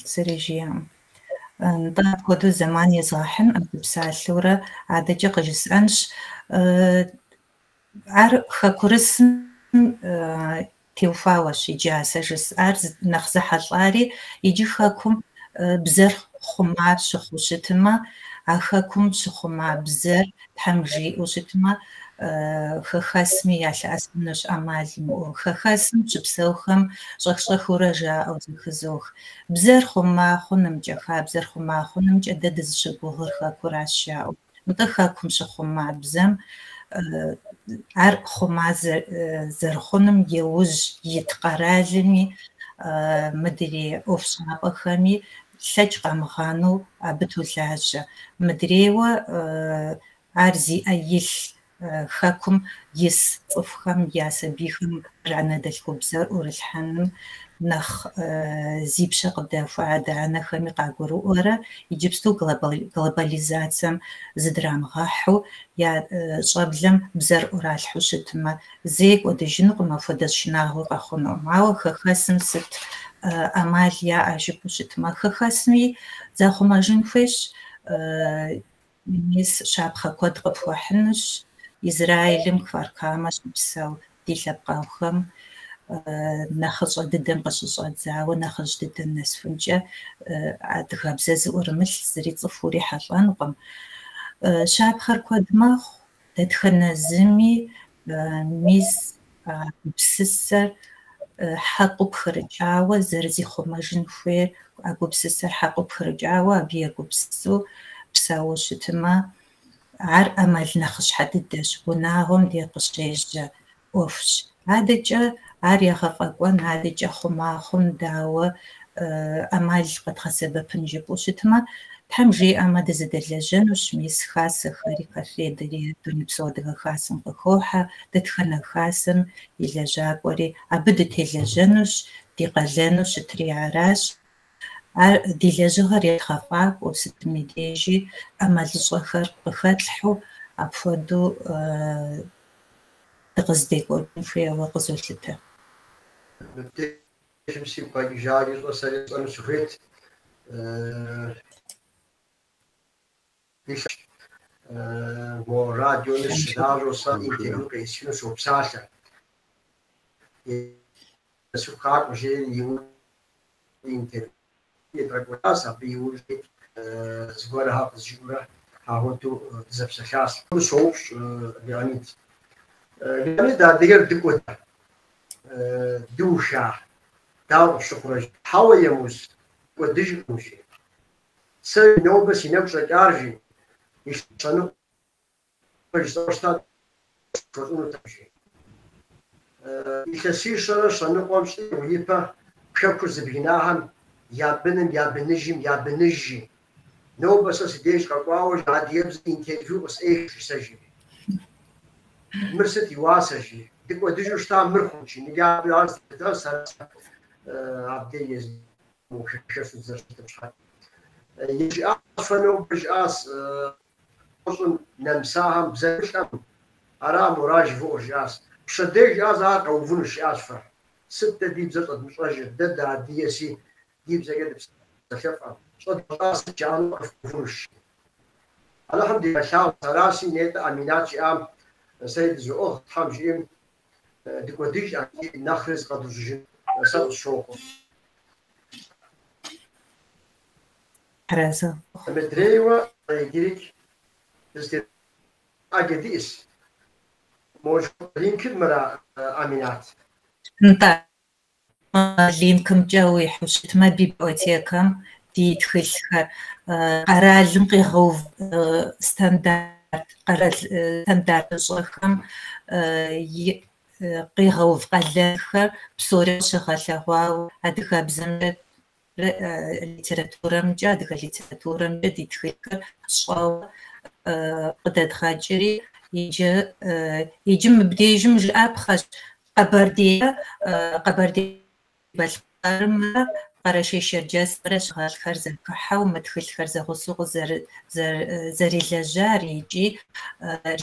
Зыри жиӏэкъым. Нтӏэ, апхуэдэу зэман езгъэхьынкъым, сыпсалъэурэ адэкӏэ къыжысӏэнщ. Ар хэкурысым теухуауэщ иджы а сэ жысӏар нэхъ зэхьэлӏари, иджы хэкум бзэр хъума щыхъуу щытмэ, а хэкум щыхъума бзэр Тхьэм жиӏэу щытмэ, хэхэсми ялъэӏэсынущ ӏэмал имыӏэу. Хэхэсым щыпсэухэм щӏэх-щӏэхыурэ жаӏэу зэхызох. Бзэр хъума хъунымкӏэ, хабзэр хъума хъунымкӏэ дэ дызыщыгугъыр хэкуращ жаӏэу. Нтӏэ хэкум щыхъума бзэм ар хъума зэрыхъуным иужь ит къэралми, мыдрей ӏуэхущӏапӏэхэми лъэкӏ къамыгъанэу абы толажьэ. Мыдрейуэ ар зи ӏэ илъ хэкум ис цӏыхухэм я сабийхэм анэдэлъхубзэр ӏурылъхьэным нэхъ зи пщэ къыдэхуэ адэ-анэхэми къагурыӏуэрэ иджыпсту глобализацэм зыдрамыгъэхьу я щӏэблэм бзэр ӏуралъхьэу щытмэ, зэи кӏуэдыжынукъым, апхуэдэ шынагъуи къэхъунукъым. Ауэ хэхэсым сыт ӏэмал яӏэ жыпӏэу щытмэ, хэхэсми захъумэжын хуейщ. Мис щапхъэ куэд къыпхуэхьынущ. Израилым Кфар-Камэ щыпсэу ди лъэпкъэгъухэм нэхъыщӏэ дыдэм къыщыщӏэдзауэ нэхъыжь дыдэм нэсхункӏэ адыгэбзэ зыӏурымылъ зыри цӏыху урихьэлӏэнукъым. Щапхъэр куэд мэхъу, дэтхэнэ зыми мис а гупсысэр хьэкъыу пхырыкӏауэ зэрызихъумэжын хуейр, а гупсысэр хьэкъыу пхырыкӏауэ абы егупсысу псэууэ щытмэ, ар ӏэмал нэхъыщхьэ дыдэщ, унагъуэм де къыщежьэ ӏуэхущ. Адэкӏэ ар егъэфӏэкӏуэн, адэкӏэ хъума хъун, дауэ ӏэмал къэдгъэсэбэпын жыпӏэу щытмэ, Тхьэм жиӏэмэ дызэдэлэжьэнущ, мис хасэхэри, КАФФЕД-ри, Дунейпсо Адыгэ Хасэм къыхохьэ, дэтхэнэ хасэм и лэжьакӏуэри абы дытелэжьэнущ, ди къалэну щытри аращ. Ар ди лэжьыгъэр едгъэфӏакӏуэу сытым и дежи ӏэмалыщӏэхэр къыхэтлъхьэу апхуэдэу дыкъызэдекӏуэкӏын хуейуэ къызолъытэ.
Мыбдежым сигу къэкӏыжари щӏэ сэри сщӏэну сыхуейт. Мо радиоми сыщылажьэу сэ интервью къесхыну сопсалъэ. Цӏыху къакӏуэ жери и интервью едгъэкӏуэкӏащ, абы иужьи зыгуэрхэр къызжиӏэурэ апхуэдэу дызэпсэлъащ. Соупщӏ Леонид. Леонид, адыгэр дыкӏуэда, дыуха, дауэ къыпщыхъурэ? Хьэуэ, Емуз, кӏуэдыжкъым, жи. Сэ нобэ си нэгу щӏэкӏар, жи, илъэс щэныкъуэ жысӏауэ щыта схуэщӏынутэкъым, жи. Илъэсищэрэ щэныкъуэм щӏигъу ипэ хэкур зыбгынахэм я быным, я быныжым, я быныж, жи. Нобэ сэ си деж къэкӏуауэ адыгэбзэ интервью къысӏех, жи сэ, жи. Мыр сыт и уасэ, жи. Дыкӏуэдыжу щыта мыр хъунт, жи. Ныджы абы ар зыдэ сэ абдей езым хэхэсу дызэрыщытым щхьэкӏэ. Жиӏащ, фэ нобэ жиӏащ, щӏым нэмысахэм бзэ лӏэм, ара мора жывоӏэр, жиӏащ. Пщэдей жиӏащ, ар къэувынущ, жиӏащ фэ. Сыт дэ ди бзэр щӏэдмыщӏэжыр, дэ дыадыгэси, ди бзэкӏэ дыпсэлъэфӏэм. Щӏэдмыщӏа сыт жаӏэну къэвувынущ. Алыхьым дигъэлъагъу, араси нетӏэ Аминат жиӏам сэри дызоӏыгъ, Тхьэм жиӏэм дыкӏуэдыж, нэхъри зыкъэдужьыжын сэ къысщохъу.
Арэзы.
Мыдрейуэ иджырикӏ ӏэджэ диӏэщ. Мо линкыр мыра, Аминат?
Нтӏэ, линкымкӏэ уихьу щытмэ, библиотекэм ди тхылъхэр къэралым къигъэув стандарт, къэрал стандартыщӏэхэм къигъэув къалэнхэр псори къыщыгъэлъэгъуауэ адыгэбзэмрэ литературэмкӏэ, адыгэ литературэмкӏэ ди тхылъхэр щӏэуэ къыдэдгъэкӏри, иджы мыбдежым жыӏэпхъэщ Къэбэрдей, Къэбэрдей-Балъкъэрымрэ Къэрэшей-Шэрджэсымрэ щӏэныгъэлӏхэр зэхыхьэу мы тхылъхэр зэгъусэу зэрилэжьар икӏи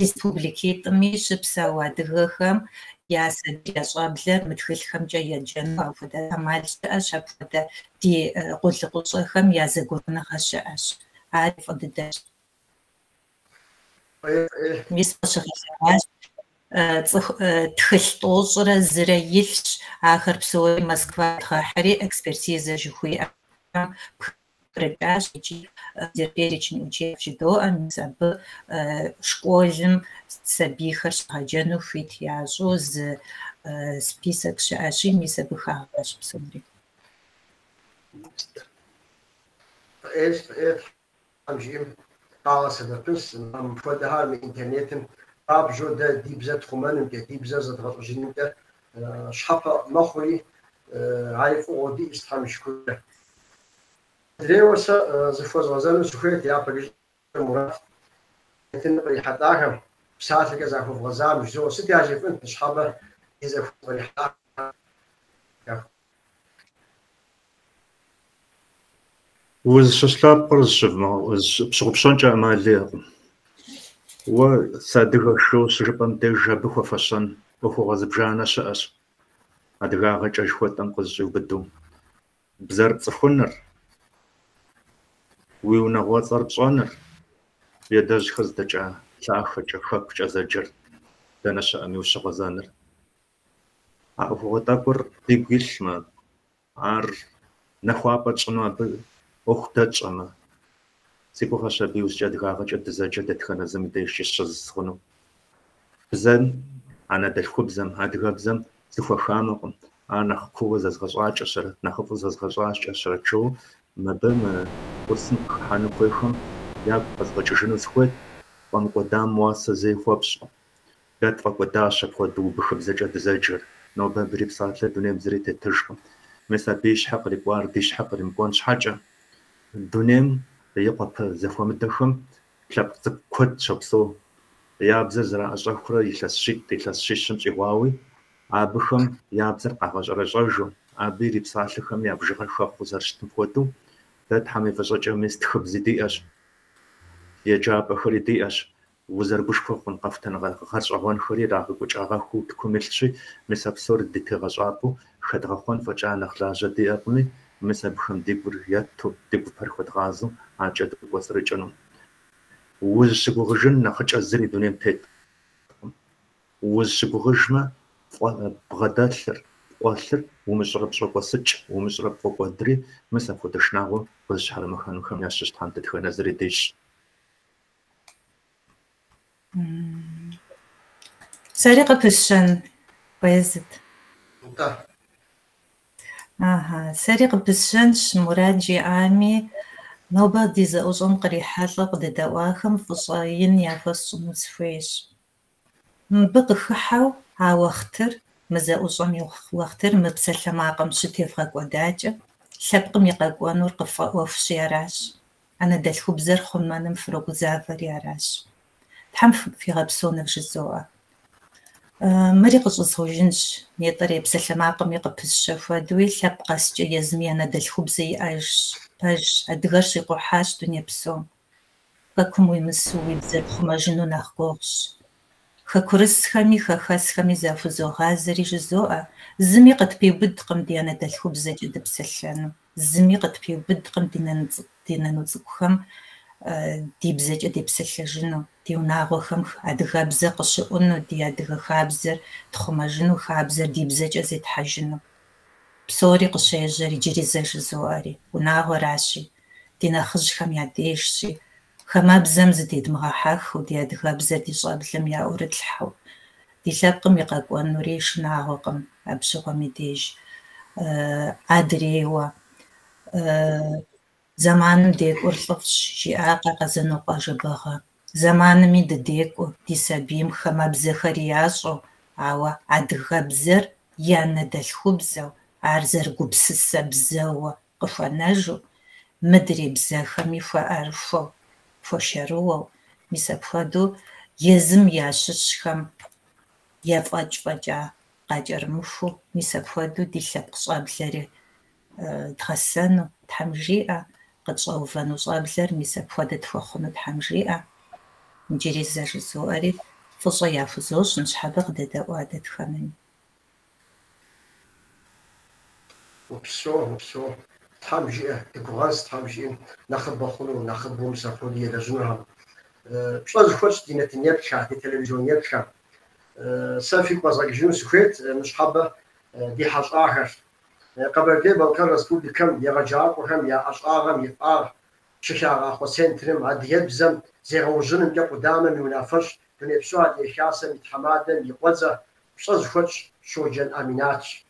республикитӏми щыпсэу адыгэхэм я сабий, я щӏэблэр мы тхылъхэмкӏэ еджэну апхуэдэ ӏэмал щыӏэщ, апхуэдэ ди къулыкъущӏэхэм я зэгурыӏуэныгъэ щыӏэщ. Ар фӏы дыдэщ. Мис къыщыгъэлъэгъуащ цӏыху тхылъ 91 илъщ, ахэр псори Москва дгъэхьри экспертизэ жыхуиӏэм пхрыкӏащ икӏи перечень учебников жыдоӏэ, мис абы школым сабийхэр щагъэджэну хуит ящӏу зы список щыӏэщи, мис абы хагъэщ псори.
Фӏейщ, фӏейт, Тхьэм жиӏэм къагъэсэбэпынщ мыпхуэдэхэр мы интернетым хуабжьу дэ ди бзэр тхъумэнымкӏэ, ди бзэр зэдгъэщӏыжынымкӏэ щхьэпэ мэхъури, ари фӏыгъуэу диӏэщ Тхьэм и шыкуркӏэ. Мыдрейуэ сэ зыхуэзгъэзэну сыхуейт япэ Мурат нэтыным кърихьэлӏахэм псалъэкӏэ захуэвгъэзам жызоӏэ, сыт яжефӏынт ныщхьэбэ ди зэхуэс кърихьэлӏахэм?
Узыщыщ лъэпкъыр зыщыпщыгъупщэнкӏэ ӏэмал иӏэкъым. Уэ сыадыгэщ жыпӏэу щыжыпӏэм деж абы хуэфэщэн ӏуэхугъуэ зыбжанэ щыӏэщ, адыгагъэкӏэ жыхуэтӏэм къызэщӏиубыдэу. Бзэр пцӏыхуныр, уи унагъуэцӏэр пщӏэныр, уи адэжьхэр зыдэкӏа лъахэкӏэ, хэкукӏэ зэджэр дэнэ щыӏэми ущыгъуэзэныр. А ӏуэхугъуэ тӏэкӏур дигу илъмэ, ар нэхуапӏэ тщӏыну абы ӏуэху дэтщӏэмэ, си гугъэщ абы иужькӏэ адыгагъэкӏэ дызэджэр дэтхэнэ зым и дежкӏи щыз хъуну. Бзэм, анэдэлъхубзэм, адыгэбзэм сыхуэхамэкъым, ар нэхъ кууэ зэзгъэщӏакӏэщэрэт, нэхъыфӏу зэзгъэщӏакӏэщэрэт жыуэу мыбы мы курсым къыхыхьэну хуейхэм ягу къэзгъэкӏыжыну сыхуейт, пфӏэмыкӏуэдам уасэ зэи хуэпщӏкъым. Дэ тфӏэкӏуэдащ апхуэдэу убыхыбзэкӏэ дызэджэр. Нобэ абы ирипсалъэ дунейм зыри тетыжкъым. Мис абы и щхьэ кърикӏуар ди щхьэ къримыкӏуэн щхьэкӏэ, дунейм и къуапэ зэхуэмыдэхэм лъэпкъ цӏыкӏу куэд щопсэу. Я бзэр зэраӏэщӏэхурэ илъэс щитӏ, илъэс щищым щӏигъуауи, абыхэм я бзэр къагъэщӏэрэщӏэжу, абы ирипсалъэхэм я бжыгъэр хэхъуэу зэрыщытым хуэдэу, дэ Тхьэм и фӏыщӏэкӏэ мис тхыбзи диӏэщ, еджапӏэхэри диӏэщ, узэрыгушхуэ хъун къэхутэныгъэ гъэщӏэгъуэнхэри ирагъэкӏуэкӏагъэххэу утыкум илъщи, мис а псор ди тегъэщӏапӏэу хэдгъэхъуэн фӏэкӏа нэхъ лажьэ диӏэкъыми, мис абыхэм ди гур етту, ди гупэр хуэдгъазэу адэкӏэ дыкӏуэцӏрыкӏыну. Узыщыгугъыжын нэхъыкӏэ зыри дунейм теткъым. Узыщыгугъыжмэ, бгъэдэлъыр, пкъуэлъыр умыщӏэрэ пщӏокӏуэсыкӏ, умыщӏэрэ пфӏокӏуэдри, мис апхуэдэ шынагъуэ къызыщхьэрымыхьэнухэм ящыщ Тхьэм дэтхэнэ зыри дищӏ.
Сэри къыпысщэн, Баязыт.
Нтӏэ.
Ага, сэри къыпысщэнщ, Мурат жиӏами, нобэ ди зэӏущӏэм кърихьэлӏэ къыдэдэӏуахэм фӏыщӏэ ин яхуэсщӏыну сыхуейщ. Мыбы къыхыхьэу а уэхътыр, мы зэӏущӏэм и уэхътыр мы псалъэмакъым щытевгъэкӏуэдакӏэ, лъэпкъым и къэкӏуэнур къыффӏэӏуэхущи аращ. Анэдэлъхубзэр хъумэным фрогузавэри аращ. Тхьэм фигъэпсэу нывжызоӏэ. Мыри къыщӏызгъужынщ, нетӏэрей псалъэмакъыми къыпысщэ хуэдэуи, лъэпкъ къэскӏэ езым и анэдэлъхубзэ иӏэжщ. Пэжщ, адыгэр щикъухьащ дуней псом. Хэкум уимысу уи бзэр пхъумэжыну нэхъ гугъущ. Хэкурысхэми хэхэсхэми захузогъазэри жызоӏэ, зыми къытпиубыдкъым ди анэдэлъхубзэкӏэ дыпсэлъэну, зыми къытпиубыдкъым ди нану цӏыкӏухэм ди бзэкӏэ депсэлъэжыну, ди унагъуэхэм адыгэбзэ къыщыӏуну, ди адыгэ хабзэр тхъумэжыну, хабзэр ди бзэкӏэ зетхьэжыну. Псори къыщежьэр иджыри зэ жызоӏэри, унагъуэращи, ди нэхъыжьхэм я дежщи, хамэбзэм зыдедмыгъэхьэхыу, ди адыгэбзэр ди щӏэблэм яӏурытлъхьэу, ди лъэпкъым и къэкӏуэнури шынагъуэкъым абы щыгъуэм и деж. Адрейуэ, зэманым декӏур лӏыфӏщ, жиӏакъэ Къэзанокъуэ Жэбагъы. Зэманми дыдекӏу, ди сабийм хамэбзэхэри ящӏэу, ауэ адыгэбзэр и анэдэлъхубзэу, ар зэрыгупсысэ бзэуэ къыхуэнэжу, мыдрей бзэхэми хуэӏэрыхуэу, хуэшэрыуэу, мис апхуэдэу езым ящыщхэм ефӏэкӏ фӏэкӏа къакӏэрымыхуу, мис апхуэдэу ди лъэпкъ щӏэблэри дгъэсэну Тхьэм жиӏэ, къытщӏэувэну щӏэблэр мис апхуэдэ тхуэхъуну Тхьэм жиӏэ. Иджыри зэ жызоӏэри, фӏыщӏэ яхузощӏ ныщхьэбэ къыдэдэӏуа дэтхэнэми.
Упсэу, упсэу. Тхьэм жиӏэ, дыгугъэнщ, Тхьэм жиӏэм нэхъыбэ хъуну, нэхъыбэу мис апхуэдэу елэжьынухэм. Пщӏэ зыхуэтщӏ ди нэтын еплъхэ, ди телевизион еплъхэ. Сэ фигу къэзгъэкӏыжыну сыхуейт ныщхьэбэ ди хьэщӏахэр. Къэбэрдей-Балъкъэр Республикэм егъэджакӏуэхэм я ӏэщӏагъэм и фӏагъ щыхагъахъуэ центрым адыгэбзэм зегъэужьынымкӏэ къудамэм и унафэщӏ, Дунейпсо Адыгэ Хасэм и тхьэмадэм и къуэдзэ пщӏэ зыхуэтщӏ Щоджэн Аминатщ.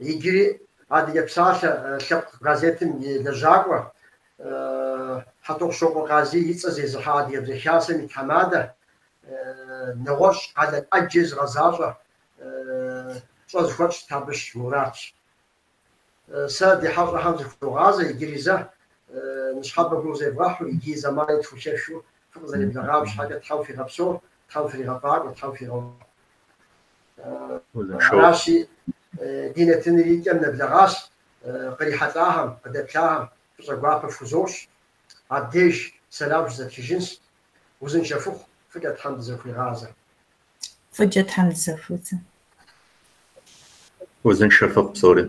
Иджыри Адыгэ псалъэ лъэпкъ газетым и лэжьакӏуэ, Хьэтӏохъущокъуэ Къазий и цӏэ зезыхьэ Адыгэбзэ Хасэм и тхьэмадэ, нэгъуэщӏ къалэн ӏэджэ зыгъэзащӏэ пщӏэ зыхуэтщӏ Табыщ Муратщ. Сэ ди хьэщӏэхэм зыхузогъазэ иджыри зэ, ныщхьэбэ гугъу зевгъэхьу, иджы зэмани тхухэфхыу фыкъызэреблэгъам щхьэкӏэ Тхьэм фигъэпсэу, Тхьэм фригъэфӏакӏуэ, Тхьэм фигъэуфӏ. Аращи, ди нэтыныр и кӏэм нэблэгъащ, кърихьэлӏахэм, къыдэплъахэм фӏыщӏэ гуапэ фхузощӏ. Абдеж сэлам щызэтхыжынщ. Узыншэ фыхъу, фӏыкӏэ Тхьэм дызэхуигъазэ.
Фӏыкӏэ Тхьэм дызэхуигъазэ.
Узыншэ фыхъу псори.